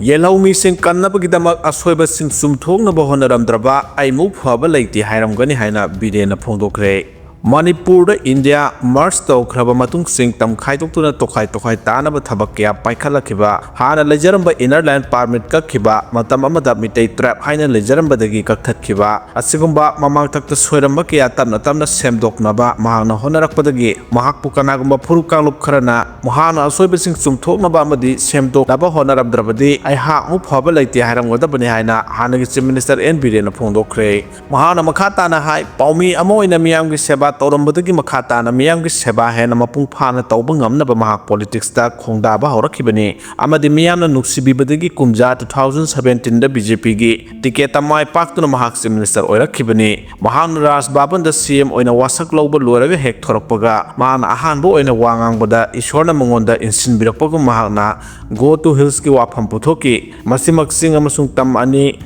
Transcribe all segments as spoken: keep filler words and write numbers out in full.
ꯌꯦꯜꯍꯧꯃꯤꯁꯤꯡ ꯀꯟꯅꯕꯒꯤꯗꯃꯛ ꯑꯁꯣꯏꯕꯁꯤꯡ ꯆꯨꯝꯊꯣꯛꯅꯕ ꯍꯣꯠꯅꯔꯝꯗ꯭ꯔꯕ ꯑꯩꯃꯨꯛ ꯐꯕ ꯂꯩꯇꯦ ꯍꯥꯏꯔꯝꯒꯅꯤ ꯍꯥꯏꯅ ꯕꯤꯔꯦꯟꯅ ꯐꯣꯡꯗꯣꯛꯈ꯭ꯔꯦ꯫ ꯃꯅꯤꯄꯨꯔꯗ ꯏꯟꯗꯤꯌꯥ ꯃꯔꯖ ꯇꯧꯈ꯭ꯔꯕ ꯃꯇꯨꯡ ꯁꯤꯡ ꯇꯝ ꯈꯥꯏꯗꯣꯛꯇꯨꯅ ꯇꯣꯈꯥꯏ ꯇꯣꯈꯥꯏ ꯇꯥꯅꯕ ꯊꯕꯛ ꯀꯌꯥ ꯄꯥꯏꯈꯠꯂꯛꯈꯤꯕ, ꯍꯥꯟꯅ ꯂꯩꯖꯔꯝꯕ ꯏꯅꯔ ꯂꯥꯏꯟ ꯄꯥꯔꯃꯤꯠ ꯀꯛꯈꯤꯕ, ꯃꯇꯝ ꯑꯃꯗ ꯃꯤꯇꯩ ꯇ꯭ꯔꯥꯏꯕ ꯍꯥꯏꯅ ꯂꯩꯖꯔꯝꯕꯗꯒꯤ ꯀꯛꯊꯠꯈꯤꯕ, ꯑꯁꯤꯒꯨꯝꯕ ꯃꯃꯥꯡꯊꯛꯇ ꯁꯣꯏꯔꯝꯕ ꯀꯌꯥ ꯇꯞꯅ ꯇꯞꯅ ꯁꯦꯝꯗꯣꯛꯅꯕ ꯃꯍꯥꯛꯅ ꯍꯣꯠꯅꯔꯛꯄꯗꯒꯤ, ꯃꯍꯥꯛꯄꯨ ꯀꯅꯥꯒꯨꯝꯕ ꯐꯨꯔꯨꯞ ꯀꯥꯡꯂꯨꯞ ꯈꯔꯅ ꯃꯍꯥꯛꯅ ꯑꯁꯣꯏꯕꯁꯤꯡ ꯆꯨꯝꯊꯣꯛꯅꯕ ꯑꯃꯗꯤ ꯁꯦꯝꯗꯣꯛꯅꯕ ꯍꯣꯠꯅꯔꯝꯗ꯭ꯔꯕꯗꯤ ꯑꯩꯍꯥꯛ ꯑꯃꯨꯛ ꯐꯕ ꯂꯩꯇꯦ ꯍꯥꯏꯔꯝꯒꯗꯕꯅꯤ ꯍꯥꯏꯅ ꯍꯥꯟꯅꯒꯤ ꯆꯤꯐ ꯃꯤꯅꯤꯁꯇꯔ ꯑꯦꯟ ꯕꯤꯔꯦꯟꯅ ꯐꯣꯡꯗꯣꯛꯈ꯭ꯔꯦ꯫ ꯃꯍꯥꯛꯅ ꯃꯈꯥ ꯇꯥꯅ ꯍꯥꯏ, ꯄꯥꯎꯃꯤ ꯑꯃ ꯑꯣꯏꯅ ꯃꯤꯌꯥꯝꯒꯤ ꯁꯦꯕꯥ ꯇꯧꯔꯝꯕꯗꯒꯤ ꯃꯈꯥ ꯇꯥꯅ ꯃꯤꯌꯥꯝꯒꯤ ꯁꯦꯕꯥ ꯍꯦꯟꯅ ꯃꯄꯨꯡ ꯐꯥꯅ ꯇꯧꯕ ꯉꯝꯅꯕ ꯃꯍꯥꯛ ꯄꯣꯂꯤꯇꯤꯛꯁꯇ ꯈꯣꯡꯗꯥꯕ ꯍꯧꯔꯛꯈꯤꯕꯅꯤ ꯑꯃꯗꯤ ꯃꯤꯌꯥꯝꯅ ꯅꯨꯡꯁꯤꯕꯤꯕꯗꯒꯤ ꯀꯨꯝꯖꯥ ꯇꯨ ꯊꯥꯎꯖꯟ ꯁꯚꯦꯟꯇꯤꯟꯗ ꯕꯤ ꯖꯦ ꯄꯤꯒꯤ ꯇꯤꯀꯦꯠꯇ ꯃꯥꯏ ꯄꯥꯛꯇꯨꯅ ꯃꯍꯥꯛ ꯆꯤꯐ ꯃꯤꯅꯤꯁꯇꯔ ꯑꯣꯏꯔꯛꯈꯤꯕꯅꯤ꯫ ꯃꯍꯥꯛꯅ ꯔꯥꯖ ꯚꯕꯟꯗ ꯁꯤ ꯑꯦꯝ ꯑꯣꯏꯅ ꯋꯥꯁꯛ ꯂꯧꯕ ꯂꯣꯏꯔꯒ ꯍꯦꯛ ꯊꯣꯔꯛꯄꯒ ꯃꯍꯥꯛꯅ ꯑꯍꯥꯟꯕ ꯑꯣꯏꯅ ꯋꯥ ꯉꯥꯡꯕꯗ ꯏꯁꯣꯔꯅ ꯃꯉꯣꯟꯗ ꯏꯟꯁꯤꯟꯕꯤꯔꯛꯄꯒꯨꯝ ꯃꯍꯥꯛꯅ "Go to Hillsꯀꯤ ꯋꯥꯐꯝ ꯄꯨꯊꯣꯛꯈꯤ꯫ ꯃꯁꯤꯃꯛ ꯆꯤꯡ ꯑꯃꯁꯨꯡ ꯇꯝ ꯑꯅꯤ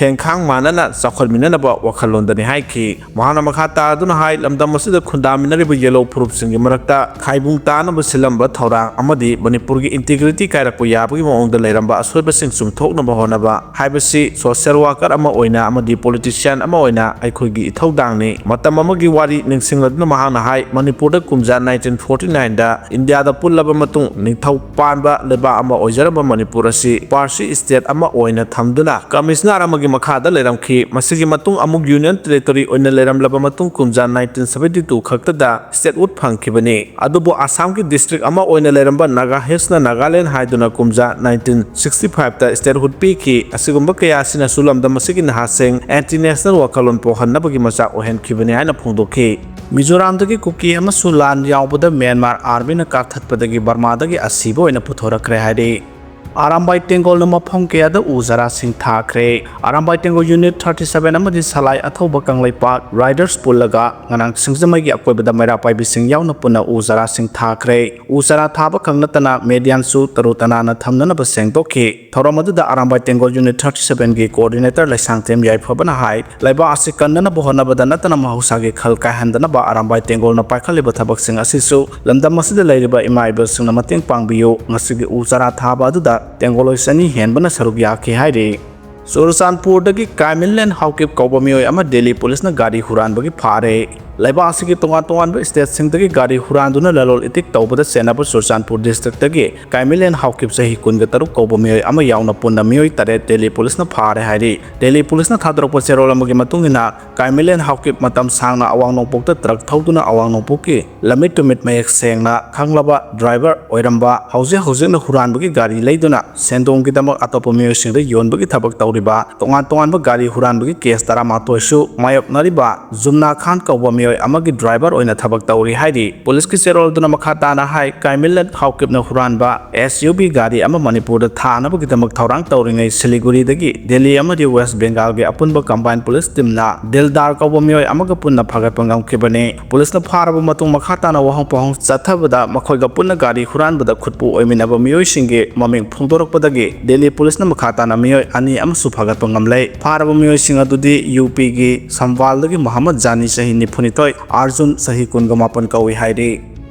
ꯊꯦꯡꯈꯥꯡ ꯃꯥꯟꯅꯅ ꯆꯥꯎꯈꯠꯃꯤꯟꯅꯅꯕ ꯋꯥꯈꯜꯂꯣꯟꯗꯅꯤ" ꯍꯥꯏꯈꯤ꯫ ꯃꯍꯥꯛꯅ ꯃꯈꯥ ꯇꯥꯗꯨꯅ ꯍꯥꯏ, ꯂꯝꯗꯝ ꯑꯁꯤꯗ ꯈꯨꯟꯗꯥꯃꯤꯟꯅꯔꯤꯕ ꯌꯦꯜꯍꯧ ꯐꯨꯔꯨꯞꯁꯤꯡꯒꯤ ꯃꯔꯛꯇ ꯈꯥꯏꯕꯨꯡ ꯇꯥꯅꯕ ꯁꯤꯜꯂꯝꯕ ꯊꯧꯔꯥꯡ ꯑꯃꯗꯤ ꯃꯅꯤꯄꯨꯔꯒꯤ ꯏꯟꯇꯤꯒ꯭ꯔꯤꯇꯤ ꯀꯥꯏꯔꯛꯄ ꯌꯥꯕꯒꯤ ꯃꯑꯣꯡꯗ ꯂꯩꯔꯝꯕ ꯑꯁꯣꯏꯕꯁꯤꯡ ꯆꯨꯝꯊꯣꯛꯅꯕ ꯍꯣꯠꯅꯕ ꯍꯥꯏꯕꯁꯤ ꯁꯣꯁꯤꯌꯦꯜ ꯋꯥꯀꯔ ꯑꯃ ꯑꯣꯏꯅ ꯑꯃꯗꯤ ꯄꯣꯂꯤꯇꯤꯁꯤꯌꯥꯟ ꯑꯃ ꯑꯣꯏꯅ ꯑꯩꯈꯣꯏꯒꯤ ꯏꯊꯧꯗꯥꯡꯅꯤ꯫ ꯃꯇꯝ ꯑꯃꯒꯤ ꯋꯥꯔꯤ ꯅꯤꯡꯁꯤꯡꯂꯗꯨꯅ ꯃꯍꯥꯛꯅ ꯍꯥꯏ, ꯃꯅꯤꯄꯨꯔꯗ ꯀꯨꯝꯖꯥ ꯅꯥꯏꯟꯇꯤꯟ ꯐꯣꯔꯇꯤ ꯅꯥꯏꯟꯗ ꯏꯟꯗꯤꯌꯥꯗ ꯄꯨꯜꯂꯕ ꯃꯇꯨꯡ ꯅꯤꯡꯊꯧ ꯄꯥꯟꯕ ꯂꯩꯕꯥꯛ ꯑꯃ ꯑꯣꯏꯖꯔꯝꯕ ꯃꯅꯤꯄꯨꯔ ꯑꯁꯤ ꯄꯥꯔꯁꯤ ꯁ꯭ꯇꯦꯠ ꯑꯃ ꯑꯣꯏꯅ ꯊꯝꯗꯨꯅ ꯀꯃꯤꯁꯅꯔ ꯑꯃꯒꯤ ꯃꯈꯥꯗ ꯂꯩꯔꯝꯈꯤ꯫ ꯃꯁꯤꯒꯤ ꯃꯇꯨꯡ ꯑꯃꯨꯛ ꯌꯨꯅꯤꯌꯟ ꯇꯦꯔꯤꯇꯣꯔꯤ ꯑꯣꯏꯅ ꯂꯩꯔꯝꯂꯕ ꯃꯇꯨꯡ ꯀꯨꯝꯖꯥ ꯅꯥꯏꯟꯇꯤꯟ ꯁꯚꯦꯟꯇꯤ ꯇꯨ ꯈꯛꯇꯗ ꯁ꯭ꯇꯦꯠꯍꯨꯗ ꯐꯪꯈꯤꯕꯅꯤ꯫ ꯑꯗꯨꯕꯨ ꯑꯁꯥꯝꯒꯤ ꯗꯤꯁꯇ꯭ꯔꯤꯛ ꯑꯃ ꯑꯣꯏꯅ ꯂꯩꯔꯝꯕ ꯅꯥꯒꯥ ꯍꯤꯜꯁꯅ ꯅꯥꯒꯥꯂꯦꯟ ꯍꯥꯏꯗꯨꯅ ꯀꯨꯝꯖꯥ ꯅꯥꯏꯟꯇꯤꯟ ꯁꯤꯛꯁꯇꯤ ꯐꯥꯏꯚꯇ ꯁ꯭ꯇꯦꯠꯍꯨꯗ ꯄꯤꯈꯤ꯫ ꯑꯁꯤꯒꯨꯝꯕ ꯀꯌꯥ ꯑꯁꯤꯅꯁꯨ ꯂꯝꯗꯝ ꯑꯁꯤꯒꯤ ꯅꯍꯥꯁꯤꯡ ꯑꯦꯟꯇꯤ ꯅꯦꯁꯅꯦꯜ ꯋꯥꯈꯜꯂꯣꯟ ꯄꯣꯛꯍꯟꯅꯕꯒꯤ ꯃꯆꯥꯛ ꯑꯣꯏꯍꯟꯈꯤꯕꯅꯤ ꯍꯥꯏꯅ ꯐꯣꯡꯗꯣꯛꯈꯤ꯫ ꯃꯤꯖꯣꯔꯥꯝꯗꯒꯤ ꯀꯨꯀꯤ ꯑꯃꯁꯨ ꯂꯥꯟ ꯌꯥꯎꯕꯗ ꯃ꯭ꯌꯥꯟꯃꯥꯔ ꯑꯥꯔꯃꯤꯅ ꯀꯥꯞꯊꯠꯄꯗꯒꯤ ꯕꯔꯃꯥꯗꯒꯤ ꯑꯁꯤꯕ ꯑꯣꯏꯅ ꯄꯨꯊꯣꯔꯛꯈ꯭ꯔꯦ ꯍꯥꯏꯔꯤ꯫ ꯑꯔꯥꯝꯕꯥꯏ ꯇꯦꯡꯒꯣꯜꯅ ꯃꯐꯝ ꯀꯌꯥꯗ ꯎ ꯆꯥꯔꯥꯁꯤꯡ ꯊꯥꯈ꯭ꯔꯦ꯫ Arambai Tenggol unit thirty seven ꯑꯃꯗꯤ ꯁꯂꯥꯏ ꯑꯊꯧꯕ ꯀꯪꯂꯩꯄꯥꯛ ꯔꯥꯏꯗꯔꯁ ꯄꯨꯜꯂꯒ ꯉꯔꯥꯡ ꯁꯤꯡꯖꯃꯩꯒꯤ ꯑꯀꯣꯏꯕꯗ ꯃꯩꯔꯥ ꯄꯥꯏꯕꯤꯁꯤꯡ ꯌꯥꯎꯅ ꯄꯨꯟꯅ ꯎ ꯆꯥꯔꯥꯁꯤꯡ ꯊꯥꯈ꯭ꯔꯦ꯫ ꯎ ꯆꯥꯔꯥ ꯊꯥꯕ ꯈꯛ ꯅꯠꯇꯅ ꯃꯦꯗꯤꯌꯥꯟꯁꯨ ꯇꯔꯨ ꯇꯅꯥꯟꯅ ꯊꯝꯅꯅꯕ ꯁꯦꯡꯗꯣꯛꯈꯤ꯫ ꯊꯧꯔꯝ ꯑꯗꯨꯗ ꯑꯔꯥꯝꯕꯥꯏ ꯇꯦꯡꯒꯣꯜ ꯌꯨꯅꯤꯠ ꯊꯥꯔꯇꯤ ꯁꯚꯦꯟꯒꯤ ꯀꯣꯑꯣꯔꯗꯤꯅꯦꯇꯔ ꯂꯩꯁꯥꯡꯊꯦꯝ ꯌꯥꯏꯐꯕꯅ ꯍꯥꯏ, ꯂꯩꯕꯥꯛ ꯑꯁꯤ ꯀꯟꯅꯅꯕ ꯍꯣꯠꯅꯕꯗ ꯅꯠꯇꯅ ꯃꯍꯧꯁꯥꯒꯤ ꯈꯜ ꯀꯥꯏꯍꯟꯗꯅꯕ ꯑꯔꯥꯝꯕꯥꯏ ꯇꯦꯡꯒꯣꯜꯅ ꯄꯥꯏꯈꯠꯂꯤꯕ ꯊꯕꯛꯁꯤꯡ ꯑꯁꯤꯁꯨ ꯂꯝꯗꯝ ꯑꯁꯤꯗ ꯂꯩꯔꯤꯕ ꯏꯃꯥ ꯏꯕꯦꯜꯁꯤꯡꯅ ꯃꯇꯦꯡ ꯄꯥꯡꯕꯤꯌꯨ꯫ ꯉꯁꯤꯒꯤ ꯎ ꯆꯥꯔꯥ ꯊꯥꯕ ꯑꯗꯨꯗ ꯇꯦꯡꯒꯣꯂꯣꯏ ꯆꯅꯤ ꯍꯦꯟꯕꯅ ꯁꯔꯨꯛ ꯌꯥꯈꯤ ꯍꯥꯏꯔꯤ꯫ ꯆꯨꯔꯆꯥꯟꯄꯨꯔꯗꯒꯤ ꯀꯥꯏꯃꯤꯟꯂꯦꯟ ꯍꯥꯎꯀꯤꯞ ꯀꯧꯕ ꯃꯤꯑꯣꯏ ꯑꯃ ꯗꯦꯜꯂꯤ ꯄꯨꯂꯤꯁꯅ ꯒꯥꯔꯤ ꯍꯨꯔꯥꯟꯕꯒꯤ ꯐꯥꯔꯦ꯫ ꯂꯩꯕꯥꯛ ꯑꯁꯤꯒꯤ ꯇꯣꯉꯥꯟ ꯇꯣꯉꯥꯟꯕ ꯁ꯭ꯇꯦꯠꯁꯤꯡꯗꯒꯤ ꯒꯥꯔꯤ ꯍꯨꯔꯥꯟꯗꯨꯅ ꯂꯂꯣꯜ ꯏꯇꯤꯛ ꯇꯧꯕꯗ ꯆꯦꯟꯅꯕ ꯆꯨꯔꯆꯥꯟꯄꯨꯔ ꯗꯤꯁꯇ꯭ꯔꯤꯛꯇꯒꯤ ꯀꯥꯏꯃꯤꯟꯂꯦꯟ ꯍꯥꯎꯀꯤꯞ ꯆꯍꯤ ꯀꯨꯟꯒ ꯇꯔꯨꯛ ꯀꯧꯕ ꯃꯤꯑꯣꯏ ꯑꯃ ꯌꯥꯎꯅ ꯄꯨꯟꯅ ꯃꯤꯑꯣꯏ ꯇꯔꯦꯠ ꯗꯦꯜꯂꯤ ꯄꯨꯂꯤꯁꯅ ꯐꯥꯔꯦ ꯍꯥꯏꯔꯤ꯫ ꯗꯦꯜꯂꯤ ꯄꯨꯂꯤꯁꯅ ꯊꯥꯗꯣꯔꯛꯄ ꯆꯦꯔꯣꯜ ꯑꯃꯒꯤ ꯃꯇꯨꯡ ꯏꯟꯅ, ꯀꯥꯏꯃꯤꯂꯦꯟ ꯍꯥꯎꯀꯤꯞ ꯃꯇꯝ ꯁꯥꯡꯅ ꯑꯋꯥꯡ ꯅꯣꯡꯄꯣꯛꯇ ꯇ꯭ꯔꯛ ꯊꯧꯗꯨꯅ ꯑꯋꯥꯡ ꯅꯣꯡꯄꯣꯛꯀꯤ ꯂꯝꯃꯤꯠ ꯇꯨꯃꯤꯠ ꯃꯌꯦꯛ ꯁꯦꯡꯅ ꯈꯪꯂꯕ ꯗ꯭ꯔꯥꯏꯚꯔ ꯑꯣꯏꯔꯝꯕ, ꯍꯧꯖꯤꯛ ꯍꯧꯖꯤꯛꯅ ꯍꯨꯔꯥꯟꯕꯒꯤ ꯒꯥꯔꯤ ꯂꯩꯗꯨꯅ ꯁꯦꯟꯗꯣꯡꯒꯤꯗꯃꯛ ꯑꯇꯣꯞꯄ ꯃꯤꯑꯣꯏꯁꯤꯡꯗ ꯌꯣꯟꯕꯒꯤ ꯊꯕꯛ ꯇꯧꯔꯤꯕ, ꯇꯣꯉꯥꯟ ꯇꯣꯉꯥꯟꯕ ꯒꯥꯔꯤ ꯍꯨꯔꯥꯟꯕꯒꯤ ꯀꯦꯁ ꯇꯔꯥꯃꯥꯊꯣꯏꯁꯨ ꯃꯥꯌꯣꯛꯅꯔꯤꯕ ꯖꯨꯝꯅꯥ ꯈꯥꯟ ꯀꯧꯕ ꯃꯤꯑꯣꯏ ꯑꯃꯒꯤ ꯗ꯭ꯔꯥꯏꯚꯔ ꯑꯣꯏꯅ ꯊꯕꯛ ꯇꯧꯔꯤ ꯍꯥꯏꯔꯤ꯫ ꯄꯨꯂꯤꯁꯀꯤ ꯆꯦꯔꯣꯜꯗꯨꯅ ꯃꯈꯥ ꯇꯥꯅ ꯍꯥꯏ, ꯀꯥꯏꯃꯤꯂꯦꯟ ꯍꯥꯎꯀꯤꯞꯅ ꯍꯨꯔꯥꯟꯕ ꯑꯦꯁ ꯌꯨ ꯚꯤ ꯒꯥꯔꯤ ꯑꯃ ꯃꯅꯤꯄꯨꯔꯗ ꯊꯥꯅꯕꯒꯤꯗꯃꯛ ꯊꯧꯔꯥꯡ ꯇꯧꯔꯤꯉꯩ ꯁꯤꯂꯤꯒꯨꯔꯤꯗꯒꯤ ꯗꯦꯜꯂꯤ ꯑꯃꯗꯤ ꯋꯦꯁ ꯕꯦꯡꯒꯥꯜꯒꯤ ꯑꯄꯨꯟꯕ ꯀꯝꯕꯥꯏꯟ ꯄꯨꯂꯤꯁ ꯇꯤꯝꯅ ꯗꯤꯜꯗꯥꯔ ꯀꯧꯕ ꯃꯤꯑꯣꯏ ꯑꯃꯒ ꯄꯨꯟꯅ ꯐꯥꯒꯠꯄ ꯉꯝꯈꯤꯕꯅꯤ꯫ ꯄꯨꯂꯤꯁꯅ ꯐꯥꯔꯕ ꯃꯇꯨꯡ ꯃꯈꯥ ꯇꯥꯅ ꯋꯥꯍꯪ ꯄꯥꯎꯍꯪ ꯆꯠꯊꯕꯗ ꯃꯈꯣꯏꯒ ꯄꯨꯟꯅ ꯒꯥꯔꯤ ꯍꯨꯔꯥꯟꯕꯗ ꯈꯨꯠꯄꯨ ꯑꯣꯏꯃꯤꯟꯅꯕ ꯃꯤꯑꯣꯏꯁꯤꯡꯒꯤ ꯃꯃꯤꯡ ꯐꯣꯡꯗꯣꯔꯛꯄꯗꯒꯤ ꯗꯦꯜꯂꯤ ꯄꯨꯂꯤꯁꯅ ꯃꯈꯥ ꯇꯥꯅ ꯃꯤꯑꯣꯏ ꯑꯅꯤ ꯑꯃꯁꯨ ꯐꯥꯒꯠꯄ ꯉꯝꯂꯦ꯫ ꯐꯥꯔꯕ ꯃꯤꯑꯣꯏꯁꯤꯡ ꯑꯗꯨꯗꯤ ꯌꯨ ꯄꯤꯒꯤ ꯁꯝꯕꯥꯜꯗꯒꯤ ꯃꯣꯍꯝꯃꯗ ꯖꯥꯅꯤ ꯆꯍꯤ ꯅꯤꯐꯨꯅꯤꯊꯣꯏ, ꯑꯥꯔꯖꯨꯟ ꯆꯍꯤ ꯀꯨꯟꯒ ꯃꯥꯄꯟ ꯀꯧꯏ ꯍꯥꯏꯔꯤ꯫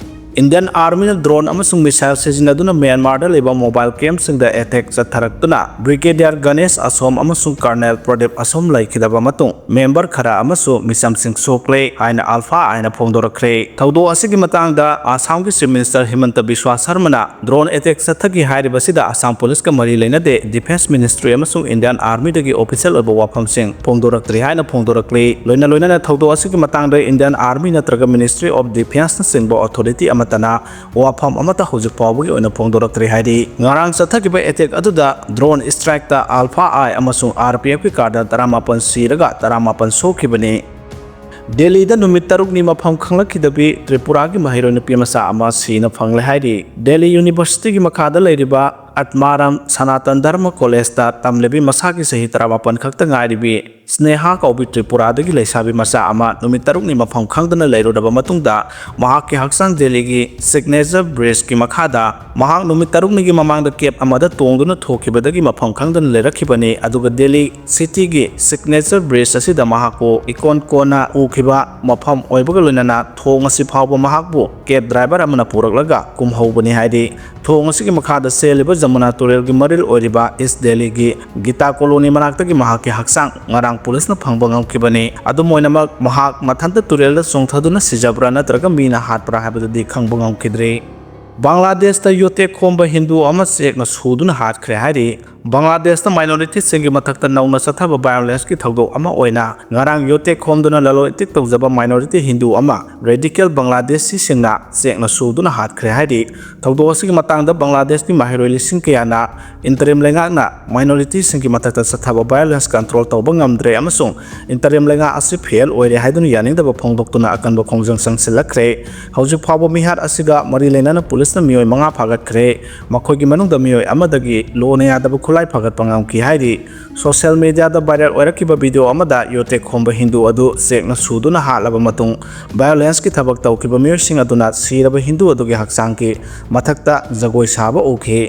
ꯏꯟꯗꯤꯌꯟ ꯑꯥꯔꯃꯤꯅ ꯗ꯭ꯔꯣꯟ ꯑꯃꯁꯨꯡ ꯃꯤꯁꯥꯏꯜ ꯁꯤꯖꯤꯟꯅꯗꯨꯅ ꯃ꯭ꯌꯥꯟꯃꯥꯔꯗ ꯂꯩꯕ ꯃꯣꯕꯥꯏꯜ ꯀꯦꯝꯞꯁꯤꯡꯗ ꯑꯦꯇꯦꯛ ꯆꯠꯊꯔꯛꯇꯨꯅ ꯕ꯭ꯔꯤꯒꯦꯗꯤꯌꯔ ꯒꯅꯦꯁ ꯑꯁꯣꯝ ꯑꯃꯁꯨꯡ ꯀꯔꯅꯦꯜ ꯄ꯭ꯔꯗꯤꯞ ꯑꯁꯣꯝ ꯂꯩꯈꯤꯗꯕ ꯃꯇꯨꯡ ꯃꯦꯝꯕꯔ ꯈꯔ ꯑꯃꯁꯨ ꯃꯤꯆꯝꯁꯤꯡ ꯁꯣꯛꯂꯦ ꯍꯥꯏꯅ ꯑꯜꯐꯥ ꯑꯥꯏꯅ ꯐꯣꯡꯗꯣꯔꯛꯈ꯭ꯔꯦ꯫ ꯊꯧꯗꯣꯛ ꯑꯁꯤꯒꯤ ꯃꯇꯥꯡꯗ ꯑꯁꯥꯝꯒꯤ ꯆꯤꯐ ꯃꯤꯅꯤꯁꯇꯔ ꯍꯤꯃꯟꯇ ꯕꯤꯁ꯭ꯋꯥ ꯁꯔꯃꯅ ꯗ꯭ꯔꯣꯟ ꯑꯦꯇꯦꯛ ꯆꯠꯊꯈꯤ ꯍꯥꯏꯔꯤꯕꯁꯤꯗ ꯑꯁꯥꯝ ꯄꯨꯂꯤꯁꯀ ꯃꯔꯤ ꯂꯩꯅꯗꯦ, ꯗꯤꯐꯦꯟꯁ ꯃꯤꯅꯤꯁꯇ꯭ꯔꯤ ꯑꯃꯁꯨꯡ ꯏꯟꯗꯤꯌꯟ ꯑꯥꯔꯃꯤꯗꯒꯤ ꯑꯣꯐꯤꯁꯤꯌꯦꯜ ꯑꯣꯏꯕ ꯋꯥꯐꯝꯁꯤꯡ ꯐꯣꯡꯗꯣꯔꯛꯇ꯭ꯔꯤ ꯍꯥꯏꯅ ꯐꯣꯡꯗꯣꯔꯛꯂꯤ꯫ ꯂꯣꯏꯅ ꯂꯣꯏꯅꯅ ꯊꯧꯗꯣꯛ ꯑꯁꯤꯒꯤ ꯃꯇꯥꯡꯗ ꯏꯟꯗꯤꯌꯟ ꯑꯥꯔꯃꯤ ꯅꯠꯇ꯭ꯔꯒ ꯃꯤꯅꯤꯁꯇ꯭ꯔꯤ ꯑꯣꯐ ꯗꯤꯐꯦꯟꯁꯅꯆꯤꯡꯕ ꯑꯣꯊꯣꯔꯤꯇꯤ ꯑꯃꯠꯇꯅ ꯋꯥꯐꯝ ꯑꯃꯠꯇ ꯍꯧꯖꯤꯛ ꯐꯥꯎꯕꯒꯤ ꯑꯣꯏꯅ ꯐꯣꯡꯗꯣꯔꯛꯇ꯭ꯔꯤ ꯍꯥꯏꯔꯤ꯫ ꯉꯔꯥꯡ ꯆꯠꯊꯈꯤꯕ ꯑꯦꯇꯦꯛ ꯑꯗꯨꯗ ꯗ꯭ꯔꯣꯟ ꯁ꯭ꯇ꯭ꯔꯥꯏꯛꯇ ꯑꯜꯐꯥ ꯑꯥꯏ ꯑꯃꯁꯨꯡ ꯑꯥꯔ ꯄꯤ ꯑꯦꯐꯀꯤ ꯀꯥꯔꯗ ꯇꯔꯥꯃꯥꯄꯟ ꯁꯤꯔꯒ ꯇꯔꯥꯃꯥꯄꯟ ꯁꯣꯛꯈꯤꯕꯅꯤ꯫ ꯗꯦꯜꯂꯤꯗ ꯅꯨꯃꯤꯠ ꯇꯔꯨꯛꯅꯤ ꯃꯐꯝ ꯈꯪꯂꯛꯈꯤꯗꯕꯤ ꯇ꯭ꯔꯤꯄꯨꯔꯥꯒꯤ ꯃꯍꯩꯔꯣꯏ ꯅꯨꯄꯤ ꯃꯆꯥ ꯑꯃ ꯁꯤꯅ ꯐꯪꯂꯦ ꯍꯥꯏꯔꯤ꯫ ꯗꯦꯜꯂꯤ ꯌꯨꯅꯤꯚꯔꯁꯤꯇꯤꯒꯤ ꯃꯈꯥꯗ ꯂꯩꯔꯤꯕ ꯑꯠꯃꯥꯔꯥꯝ ꯁꯅꯥꯇꯟ ꯙꯔꯃ ꯀꯣꯂꯦꯖꯇ ꯇꯝꯂꯤꯕꯤ ꯃꯁꯥꯒꯤ ꯆꯍꯤ ꯇꯔꯥꯃꯥꯄꯟ ꯈꯛꯇ ꯉꯥꯏꯔꯤꯕꯤ ꯁ꯭ꯅꯦꯍꯥ ꯀꯧꯕꯤ ꯇ꯭ꯔꯤꯄꯨꯔꯥꯗꯒꯤ ꯂꯩꯁꯥꯕꯤ ꯃꯆꯥ ꯑꯃ ꯅꯨꯃꯤꯠ ꯇꯔꯨꯛꯅꯤ ꯃꯐꯝ ꯈꯪꯗꯅ ꯂꯩꯔꯨꯔꯕ ꯃꯇꯨꯡꯗ ꯃꯍꯥꯛꯀꯤ ꯍꯛꯆꯥꯡ ꯗꯦꯜꯂꯤꯒꯤ ꯁꯤꯒꯅꯦꯆꯔ ꯕ꯭ꯔꯤꯖꯀꯤ ꯃꯈꯥꯗ ꯃꯍꯥꯛ ꯅꯨꯃꯤꯠ ꯇꯔꯨꯛꯅꯤꯒꯤ ꯃꯃꯥꯡꯗ ꯀꯦꯕ ꯑꯃꯗ ꯇꯣꯡꯗꯨꯅ ꯊꯣꯛꯈꯤꯕꯗꯒꯤ ꯃꯐꯝ ꯈꯪꯗꯅ ꯂꯩꯔꯛꯈꯤꯕꯅꯤ꯫ ꯑꯗꯨꯒ ꯗꯦꯜꯂꯤ ꯁꯤꯇꯤꯒꯤ ꯁꯤꯒꯅꯦꯆꯔ ꯕ꯭ꯔꯤꯖ ꯑꯁꯤꯗ ꯃꯍꯥꯛꯄꯨ ꯏꯀꯣꯟ ꯀꯣꯟꯅ ꯎꯈꯤꯕ ꯃꯐꯝ ꯑꯣꯏꯕꯒ ꯂꯣꯏꯅꯅ ꯊꯣꯡ ꯑꯁꯤ ꯐꯥꯎꯕ ꯃꯍꯥꯛꯄꯨ ꯀꯦꯕ ꯗ꯭ꯔꯥꯏꯚꯔ ꯑꯃꯅ ꯄꯨꯔꯛꯂꯒ ꯀꯨꯝꯍꯧꯕꯅꯤ ꯍꯥꯏꯔꯤ꯫ ꯊꯣꯡ ꯑꯁꯤꯒꯤ ꯃꯈꯥꯗ ꯆꯦꯜꯂꯤꯕ ꯌꯃꯨꯅꯥ ꯇꯨꯔꯦꯜꯒꯤ ꯃꯔꯤꯜ ꯑꯣꯏꯔꯤꯕ ꯏꯁ ꯗꯦꯜꯂꯤꯒꯤ ꯒꯤꯇꯥ ꯀꯣꯂꯣꯅꯤ ꯃꯅꯥꯛꯇꯒꯤ ꯃꯍꯥꯛꯀꯤ ꯍꯛꯆꯥꯡ ꯉꯔꯥꯡ ꯄꯨꯂꯤꯁꯅ ꯐꯪꯕ ꯉꯝꯈꯤꯕꯅꯤ꯫ ꯑꯗꯨꯝ ꯑꯣꯏꯅꯃꯛ, ꯃꯍꯥꯛ ꯃꯊꯟꯇ ꯇꯨꯔꯦꯜꯗ ꯆꯣꯡꯊꯗꯨꯅ ꯁꯤꯖꯕ꯭ꯔꯥ ꯅꯠꯇ꯭ꯔꯒ ꯃꯤꯅ ꯍꯥꯠꯄ꯭ꯔꯥ ꯍꯥꯏꯕꯗꯨꯗꯤ ꯈꯪꯕ ꯉꯝꯈꯤꯗ꯭ꯔꯤ꯫ ꯕꯪꯒ꯭ꯂꯥꯗꯦꯁꯇ ꯌꯣꯠꯇꯦꯛ ꯈꯣꯝꯕ ꯍꯤꯟꯗꯨ ꯑꯃ ꯆꯦꯛꯅ ꯁꯨꯗꯨꯅ ꯍꯥꯠꯈ꯭ꯔꯦ ꯍꯥꯏꯔꯤ꯫ ꯕꯪꯒ꯭ꯂꯥꯗꯦꯁꯇ ꯃꯥꯏꯅꯣꯔꯤꯇꯤꯁꯤꯡꯒꯤ ꯃꯊꯛꯇ ꯅꯧꯅ ꯆꯠꯊꯕ ꯚꯥꯏꯑꯣꯂꯦꯟꯁꯀꯤ ꯊꯧꯗꯣꯛ ꯑꯃ ꯑꯣꯏꯅ ꯉꯔꯥꯡ ꯌꯣꯠꯇꯦꯛ ꯈꯣꯝꯗꯨꯅ ꯂꯂꯣꯟ ꯏꯇꯤꯛ ꯇꯧꯖꯕ ꯃꯥꯏꯅꯣꯔꯤꯇꯤ ꯍꯤꯟꯗꯨ ꯑꯃ ꯔꯦꯗꯤꯀꯦꯜ ꯕꯪꯒ꯭ꯂꯥꯗꯦꯁꯤꯁꯤꯡꯅ ꯆꯦꯛꯅ ꯁꯨꯗꯨꯅ ꯍꯥꯠꯈ꯭ꯔꯦ ꯍꯥꯏꯔꯤ꯫ ꯊꯧꯗꯣꯛ ꯑꯁꯤꯒꯤ ꯃꯇꯥꯡꯗ ꯕꯪꯒ꯭ꯂꯥꯗꯦꯁꯀꯤ ꯃꯍꯩꯔꯣꯏ ꯂꯤꯁꯤꯡ ꯀꯌꯥꯅ ꯏꯟꯇꯔꯤꯝ ꯂꯩꯉꯥꯛꯅ ꯃꯥꯏꯅꯣꯔꯤꯇꯤꯁꯤꯡꯒꯤ ꯃꯊꯛꯇ ꯆꯠꯊꯕ ꯚꯥꯏꯑꯣꯂꯦꯟꯁ ꯀꯟꯇ꯭ꯔꯣꯜ ꯇꯧꯕ ꯉꯝꯗ꯭ꯔꯦ ꯑꯃꯁꯨꯡ ꯏꯟꯇꯔꯤꯝ ꯂꯩꯉꯥꯛ ꯑꯁꯤ ꯐꯦꯜ ꯑꯣꯏꯔꯦ ꯍꯥꯏꯗꯨꯅ ꯌꯥꯅꯤꯡꯗꯕ ꯐꯣꯡꯗꯣꯛꯇꯨꯅ ꯑꯀꯟꯕ ꯈꯣꯡꯖꯪ ꯆꯪꯁꯤꯜꯂꯛꯈ꯭ꯔꯦ꯫ ꯍꯧꯖꯤꯛ ꯐꯥꯎꯕ ꯃꯤꯍꯥꯠ ꯑꯁꯤꯒ ꯃꯔꯤ ꯂꯩꯅꯅ ꯄꯨꯂꯤꯁꯅ ꯃꯤꯑꯣꯏ ꯃꯉꯥ ꯐꯥꯒꯠꯈ꯭ꯔꯦ꯫ ꯃꯈꯣꯏꯒꯤ ꯃꯅꯨꯡꯗ ꯃꯤꯑꯣꯏ ꯑꯃꯗꯒꯤ ꯂꯣꯟꯅ ꯌꯥꯗꯕ ꯈꯨꯠꯂꯥꯏ ꯐꯥꯒꯠꯄ ꯉꯝꯈꯤ ꯍꯥꯏꯔꯤ꯫ ꯁꯣꯁꯤꯌꯦꯜ ꯃꯤꯗꯤꯌꯥꯗ ꯚꯥꯏꯔꯦꯜ ꯑꯣꯏꯔꯛꯈꯤꯕ ꯚꯤꯗꯤꯑꯣ ꯑꯃꯗ ꯌꯣꯠꯇꯦꯛ ꯈꯣꯝꯕ ꯍꯤꯟꯗꯨ ꯑꯗꯨ ꯆꯦꯛꯅ ꯁꯨꯗꯨꯅ ꯍꯥꯠꯂꯕ ꯃꯇꯨꯡ, ꯚꯥꯏꯑꯣꯂꯦꯟꯁꯀꯤ ꯊꯕꯛ ꯇꯧꯈꯤꯕ ꯃꯤꯑꯣꯏꯁꯤꯡ ꯑꯗꯨꯅ ꯁꯤꯔꯕ ꯍꯤꯟꯗꯨ ꯑꯗꯨꯒꯤ ꯍꯛꯆꯥꯡꯒꯤ ꯃꯊꯛꯇ ꯖꯒꯣꯏ ꯁꯥꯕ ꯎꯈꯤ꯫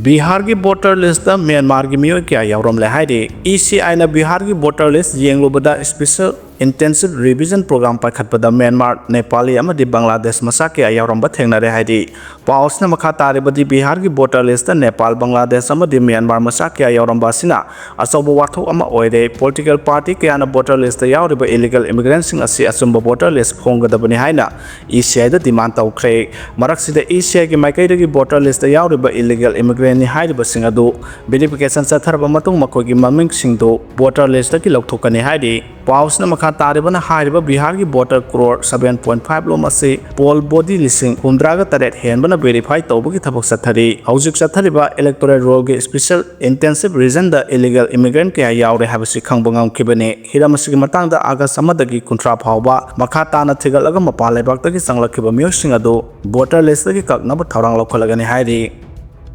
ꯕꯤꯍꯥꯔꯒꯤ ꯚꯣꯇꯔ ꯂꯤꯁꯇ ꯃ꯭ꯌꯥꯟꯃꯥꯔꯒꯤ ꯃꯤꯑꯣꯏ ꯀꯌꯥ ꯌꯥꯎꯔꯝꯂꯦ ꯍꯥꯏꯔꯤ꯫ ꯏ ꯁꯤ ꯑꯥꯏꯅ ꯕꯤꯍꯥꯔꯒꯤ ꯚꯣꯇꯔ ꯂꯤꯁ ꯌꯦꯡꯂꯨꯕꯗ ꯁ꯭ꯄꯦꯁꯦꯜ ꯏꯟꯇꯦꯟꯁꯤꯚ ꯔꯤꯚꯤꯖꯟ ꯄ꯭ꯔꯣꯒ꯭ꯔꯥꯝ ꯄꯥꯏꯈꯠꯄꯗ ꯃ꯭ꯌꯥꯟꯃꯥꯔ, ꯅꯦꯄꯥꯂꯤ ꯑꯃꯗꯤ ꯕꯪꯒ꯭ꯂꯥꯗꯦꯁ ꯃꯆꯥ ꯀꯌꯥ ꯌꯥꯎꯔꯝꯕ ꯊꯦꯡꯅꯔꯦ ꯍꯥꯏꯔꯤ꯫ ꯄꯥꯎ ꯑꯁꯤꯅ ꯃꯈꯥ ꯇꯥꯔꯤꯕꯗꯤ, ꯕꯤꯍꯥꯔꯒꯤ ꯚꯣꯇꯔ ꯂꯤꯁꯇ ꯅꯦꯄꯥꯜ, ꯕꯪꯒ꯭ꯂꯥꯗꯦꯁ ꯑꯃꯗꯤ ꯃ꯭ꯌꯥꯟꯃꯥꯔ ꯃꯆꯥ ꯀꯌꯥ ꯌꯥꯎꯔꯝꯕ ꯑꯁꯤꯅ ꯑꯆꯧꯕ ꯋꯥꯊꯣꯛ ꯑꯃ ꯑꯣꯏꯔꯦ꯫ ꯄꯣꯂꯤꯇꯤꯀꯦꯜ ꯄꯥꯔꯇꯤ ꯀꯌꯥꯅ ꯚꯣꯇꯔ ꯂꯤꯁꯇ ꯌꯥꯎꯔꯤꯕ ꯏꯂꯤꯒꯦꯜ ꯏꯃꯤꯒ꯭ꯔꯦꯟꯁꯤꯡ ꯑꯁꯤ ꯑꯆꯨꯝꯕ ꯚꯣꯇꯔ ꯂꯤꯁ ꯐꯣꯡꯒꯗꯕꯅꯤ ꯍꯥꯏꯅ ꯏ ꯁꯤ ꯑꯥꯏꯗ ꯗꯤꯃꯥꯟ ꯇꯧꯈ꯭ꯔꯦ꯫ ꯃꯔꯛꯁꯤꯗ ꯏ ꯁꯤ ꯑꯥꯏꯒꯤ ꯃꯥꯏꯀꯩꯗꯒꯤ ꯚꯣꯇꯔ ꯂꯤꯁꯇ ꯌꯥꯎꯔꯤꯕ ꯏꯂꯤꯒꯦꯜ ꯏꯃꯤꯒ꯭ꯔꯦꯟꯅꯤ ꯍꯥꯏꯔꯤꯕꯁꯤꯡ ꯑꯗꯨ ꯚꯦꯔꯤꯐꯤꯀꯦꯁꯟ ꯆꯠꯊꯔꯕ ꯃꯇꯨꯡ ꯃꯈꯣꯏꯒꯤ ꯃꯃꯤꯡꯁꯤꯡꯗꯨ ꯚꯣꯇꯔ ꯂꯤꯁꯇꯒꯤ ꯂꯧꯊꯣꯛꯀꯅꯤ ꯍꯥꯏꯔꯤ꯫ ꯄꯥꯎꯁꯤꯅ ꯃꯈꯥ ꯇꯥꯔꯤꯕꯅ ꯍꯥꯏꯔꯤꯕ ꯕꯤꯍꯥꯔꯒꯤ voter crore seven point five ꯂꯣꯝ ꯑꯁꯤ ꯄꯣꯜ ꯕꯣꯗꯤ ꯂꯤꯁꯤꯡ ꯍꯨꯝꯗ꯭ꯔꯥꯒ ꯇꯔꯦꯠ ꯍꯦꯟꯕꯅ ꯚꯦꯔꯤꯐꯥꯏ ꯇꯧꯕꯒꯤ ꯊꯕꯛ ꯆꯠꯊꯔꯤ꯫ ꯍꯧꯖꯤꯛ ꯆꯠꯊꯔꯤꯕ ꯏꯂꯦꯛꯇꯣꯔꯦꯜ ꯔꯣꯜꯒꯤ ꯁ꯭ꯄꯦꯁꯦꯜ ꯏꯟꯇꯦꯟꯁꯤꯚ ꯔꯤꯖꯟꯗ ꯏꯂꯤꯒꯦꯜ ꯏꯃꯤꯒ꯭ꯔꯦꯟ ꯀꯌꯥ ꯌꯥꯎꯔꯦ ꯍꯥꯏꯕꯁꯤ ꯈꯪꯕ ꯉꯝꯈꯤꯕꯅꯤ꯫ ꯍꯤꯔꯝ ꯑꯁꯤꯒꯤ ꯃꯇꯥꯡꯗ ꯑꯥꯒꯁ ꯑꯃꯗꯒꯤ ꯀꯨꯟꯊ꯭ꯔꯥ ꯐꯥꯎꯕ ꯃꯈꯥ ꯇꯥꯅ ꯊꯤꯒꯠꯂꯒ ꯃꯄꯥꯟ ꯂꯩꯕꯥꯛꯇꯒꯤ ꯆꯪꯂꯛꯈꯤꯕ ꯃꯤꯑꯣꯏꯁꯤꯡ ꯑꯗꯨ ꯚꯣꯇꯔ ꯂꯤꯁꯇꯒꯤ ꯀꯛꯅꯕ ꯊꯧꯔꯥꯡ ꯂꯧꯈꯠꯂꯒꯅꯤ ꯍꯥꯏꯔꯤ꯫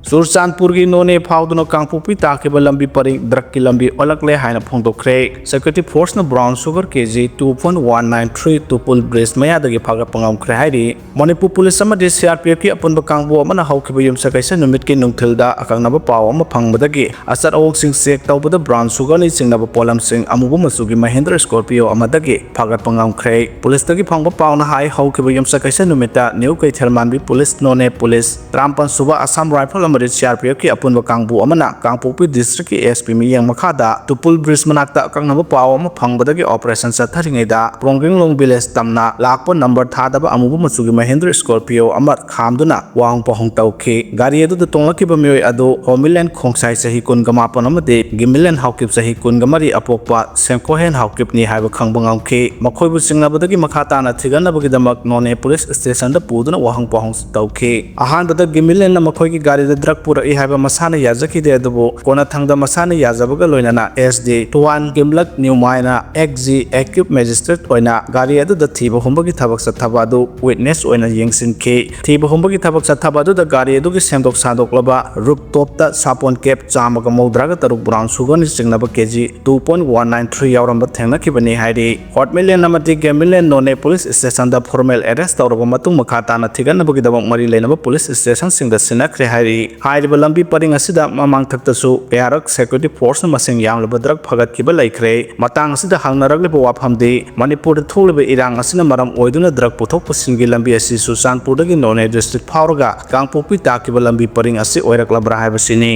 ꯆꯨꯔꯆꯥꯟꯄꯨꯔꯒꯤ ꯅꯣꯅꯦ ꯐꯥꯎꯗꯨꯅ ꯀꯥꯡꯄꯣꯛꯄꯤ ꯇꯥꯈꯤꯕ ꯂꯝꯕꯤ ꯄꯔꯤꯡ ꯗ꯭ꯔꯒꯀꯤ ꯂꯝꯕꯤ ꯑꯣꯜꯂꯛꯂꯦ ꯍꯥꯏꯅ ꯐꯣꯡꯗꯣꯛꯈ꯭ꯔꯦ꯫ ꯁꯦꯀ꯭ꯌꯨꯔꯤꯇꯤ ꯐꯣꯔꯁꯅ brown sugar K G two point one nine three Tupul bridge ꯃꯌꯥꯗꯒꯤ ꯐꯥꯒꯠꯄ ꯉꯝꯈ꯭ꯔꯦ ꯍꯥꯏꯔꯤ꯫ ꯃꯅꯤꯄꯨꯔ ꯄꯨꯂꯤꯁ ꯑꯃꯗꯤ ꯁꯤ ꯑꯥꯔ ꯄꯤ ꯑꯦꯐꯀꯤ ꯑꯄꯨꯟꯕ ꯀꯥꯡꯕꯨ ꯑꯃꯅ ꯍꯧꯈꯤꯕ ꯌꯨꯝꯁꯀꯩꯁ ꯅꯨꯃꯤꯠꯀꯤ ꯅꯨꯡꯊꯤꯜꯗ ꯑꯀꯛꯅꯕ ꯄꯥꯎ ꯑꯃ ꯐꯪꯕꯗꯒꯤ ꯑꯆꯠ ꯑꯋꯣꯛꯁꯤꯡ ꯆꯦꯛ ꯇꯧꯕꯗ ꯕ꯭ꯔꯥꯎꯟ ꯁꯨꯒꯔꯅ ꯆꯤꯡꯅꯕ ꯄꯣꯠꯂꯝꯁꯤꯡ ꯑꯃꯨꯕ ꯃꯆꯨꯒꯤ ꯃꯍꯤꯟꯗ꯭ꯔ ꯁ꯭ꯀꯣꯔꯄꯤꯌꯣ ꯑꯃꯗꯒꯤ ꯐꯥꯒꯠꯄ ꯉꯝꯈ꯭ꯔꯦ꯫ ꯄꯨꯂꯤꯁꯇꯒꯤ ꯐꯪꯕ ꯄꯥꯎꯅ ꯍꯥꯏ, ꯍꯧꯈꯤꯕ ꯌꯨꯝꯁꯀꯩꯁ ꯅꯨꯃꯤꯠꯇ ꯅ꯭ꯌꯨ ꯀꯩꯊꯦꯜꯃꯥꯟꯕꯤ ꯄꯨꯂꯤꯁ, ꯅꯣꯅꯦ ꯄꯨꯂꯤꯁ, ꯇꯔꯥꯃꯥꯄꯟ ꯁꯨꯕ Assam rifle ꯃꯔꯤꯠ C R P ꯑꯦꯐꯀꯤ ꯑꯄꯨꯟꯕ ꯀꯥꯡꯕꯨ ꯑꯃꯅ ꯀꯥꯡꯄꯣꯛꯄꯤ ꯗꯤꯁꯇ꯭ꯔꯤꯛꯀꯤ ꯑꯦꯁ ꯄꯤ ꯃꯤꯠꯌꯦꯡ ꯃꯈꯥꯗ ꯇꯨꯄꯨꯜ ꯕ꯭ꯔꯤꯖ ꯃꯅꯥꯛꯇ ꯑꯀꯛꯅꯕ ꯄꯥꯎ ꯑꯃ ꯐꯪꯕꯗꯒꯤ ꯑꯣꯄꯔꯦꯁꯟ ꯆꯠꯊꯔꯤꯉꯩꯗ ꯄ꯭ꯔꯣꯡꯒ꯭ꯔꯤꯡꯂꯣꯡ ꯚꯤꯂꯦꯖ ꯇꯝꯅ ꯂꯥꯛꯄ ꯅꯝꯕꯔ ꯊꯥꯗꯕ ꯑꯃꯨꯕ ꯃꯆꯨꯒꯤ ꯃꯍꯦꯟꯗ꯭ꯔ ꯁ꯭ꯀꯣꯔꯄꯤꯌꯣ ꯑꯃ ꯈꯥꯝꯗꯨꯅ ꯋꯥꯍꯪ ꯄꯥꯎꯍꯪ ꯇꯧꯈꯤ꯫ ꯒꯥꯔꯤ ꯑꯗꯨꯗ ꯇꯣꯡꯂꯛꯈꯤꯕ ꯃꯤꯑꯣꯏ ꯑꯗꯨ ꯍꯣꯃꯤꯂꯦꯟ ꯈꯣꯡꯁꯥꯏ ꯆꯍꯤ ꯀꯨꯟꯒ ꯃꯥꯄꯟ ꯑꯃꯗꯤ ꯒꯤꯃꯤꯂꯦꯟ ꯍꯥꯎꯀꯤꯞ ꯆꯍꯤ ꯀꯨꯟꯒ ꯃꯔꯤ ꯑꯄꯣꯛꯄ ꯁꯦꯡꯈꯣꯍꯦꯟ ꯍꯥꯎꯀꯤꯞꯅꯤ ꯍꯥꯏꯕ ꯈꯪꯕ ꯉꯝꯈꯤ꯫ ꯃꯈꯣꯏꯕꯨ ꯆꯤꯡꯅꯕꯗꯒꯤ ꯃꯈꯥ ꯇꯥꯅ ꯊꯤꯒꯠꯅꯕꯒꯤꯗꯃꯛ ꯅꯣꯅꯦ ꯄꯨꯂꯤꯁ ꯁ꯭ꯇꯦꯁꯟꯗ ꯄꯨꯗꯨꯅ ꯋꯥꯍꯪ ꯄꯥꯎꯍꯪ ꯇꯧꯈꯤ꯫ ꯑꯍꯥꯟꯕꯗ ꯒꯤꯃꯤꯂꯦꯟꯅ ꯃꯈꯣꯏꯒꯤ ꯒꯥꯔꯤꯗ ꯗ꯭ꯔꯒ ꯄꯨꯔꯛꯏ ꯍꯥꯏꯕ ꯃꯁꯥꯅ ꯌꯥꯖꯈꯤꯗꯦ, ꯑꯗꯨꯕꯨ ꯀꯣꯟꯅꯊꯪꯗ ꯃꯁꯥꯅ ꯌꯥꯖꯕꯒ ꯂꯣꯏꯅꯅ ꯑꯦꯁ ꯗꯤ ꯇꯨꯋꯥꯟ ꯒꯤꯝꯂꯛ ꯅ꯭ꯌꯨꯃꯥꯏꯅ ꯑꯦꯛ ꯖꯤ ꯑꯦꯀ꯭ꯌꯨꯞ ꯃꯦꯖꯤꯁꯇ꯭ꯔꯦꯠ ꯑꯣꯏꯅ ꯒꯥꯔꯤ ꯑꯗꯨꯗ ꯊꯤꯕ ꯍꯨꯝꯕꯒꯤ ꯊꯕꯛ ꯆꯠꯊꯕ ꯑꯗꯨ ꯋꯤꯠꯅꯦꯁ ꯑꯣꯏꯅ ꯌꯦꯡꯁꯤꯟꯈꯤ꯫ ꯊꯤꯕ ꯍꯨꯝꯕꯒꯤ ꯊꯕꯛ ꯆꯠꯊꯕ ꯑꯗꯨꯗ ꯒꯥꯔꯤ ꯑꯗꯨꯒꯤ ꯁꯦꯝꯗꯣꯛ ꯁꯥꯗꯣꯛꯂꯕ ꯔꯨꯞ ꯇꯣꯞꯇ ꯁꯥꯄꯣꯟ ꯀꯦꯞ ꯆꯥꯝꯃꯒ ꯃꯧꯗ꯭ꯔꯥꯒ ꯇꯔꯨꯛ ꯕ꯭ꯔꯥꯎꯟ ꯁꯨꯒꯔꯅ ꯆꯤꯡꯅꯕ K G two point one nine three ꯌꯥꯎꯔꯝꯕ ꯊꯦꯡꯅꯈꯤꯕꯅꯤ ꯍꯥꯏꯔꯤ꯫ ꯍꯣꯠꯃꯤꯂꯦꯟ ꯑꯃꯗꯤ ꯒꯦꯝꯃꯤꯂꯦꯟ ꯅꯣꯅꯦ ꯄꯨꯂꯤꯁ ꯁ꯭ꯇꯦꯁꯟꯗ ꯐꯣꯔꯃꯦꯜ ꯑꯦꯔꯦꯁ ꯇꯧꯔꯕ ꯃꯇꯨꯡ ꯃꯈꯥ ꯇꯥꯅ ꯊꯤꯒꯠꯅꯕꯒꯤꯗꯃꯛ ꯃꯔꯤ ꯂꯩꯅꯕ ꯄꯨꯂꯤꯁ ꯁ꯭ꯇꯦꯁꯟꯁꯤꯡꯗ ꯁꯤꯟꯅꯈ꯭ꯔꯦ ꯍꯥꯏꯔꯤ꯫ ꯍꯥꯏꯔꯤꯕ ꯂꯝꯕꯤ ꯄꯔꯤꯡ ꯑꯁꯤꯗ ꯃꯃꯥꯡꯊꯛꯇꯁꯨ ꯀꯌꯥꯔꯛ ꯁꯦꯀ꯭ꯌꯨꯔꯤꯇꯤ ꯐꯣꯔꯁꯅ ꯃꯁꯤꯡ ꯌꯥꯝꯂꯕ ꯗ꯭ꯔꯒ ꯐꯥꯒꯠꯈꯤꯕ ꯂꯩꯈ꯭ꯔꯦ꯫ ꯃꯇꯥꯡ ꯑꯁꯤꯗ ꯍꯪꯅꯔꯛꯂꯤꯕ ꯋꯥꯐꯝꯗꯤ ꯃꯅꯤꯄꯨꯔꯗ ꯊꯣꯛꯂꯤꯕ ꯏꯔꯥꯡ ꯑꯁꯤꯅ ꯃꯔꯝ ꯑꯣꯏꯗꯨꯅ ꯗ꯭ꯔꯒ ꯄꯨꯊꯣꯛ ꯄꯨꯁꯤꯟꯒꯤ ꯂꯝꯕꯤ ꯑꯁꯤ ꯆꯨꯔꯆꯥꯟꯄꯨꯔꯗꯒꯤ ꯅꯣꯅꯦ ꯗꯤꯁꯇ꯭ꯔꯤꯛ ꯐꯥꯎꯔꯒ ꯀꯥꯡꯄꯣꯛꯄꯤ ꯇꯥꯛꯈꯤꯕ ꯂꯝꯕꯤ ꯄꯔꯤꯡ ꯑꯁꯤ ꯑꯣꯏꯔꯛꯂꯕ꯭ꯔꯥ ꯍꯥꯏꯕꯁꯤꯅꯤ꯫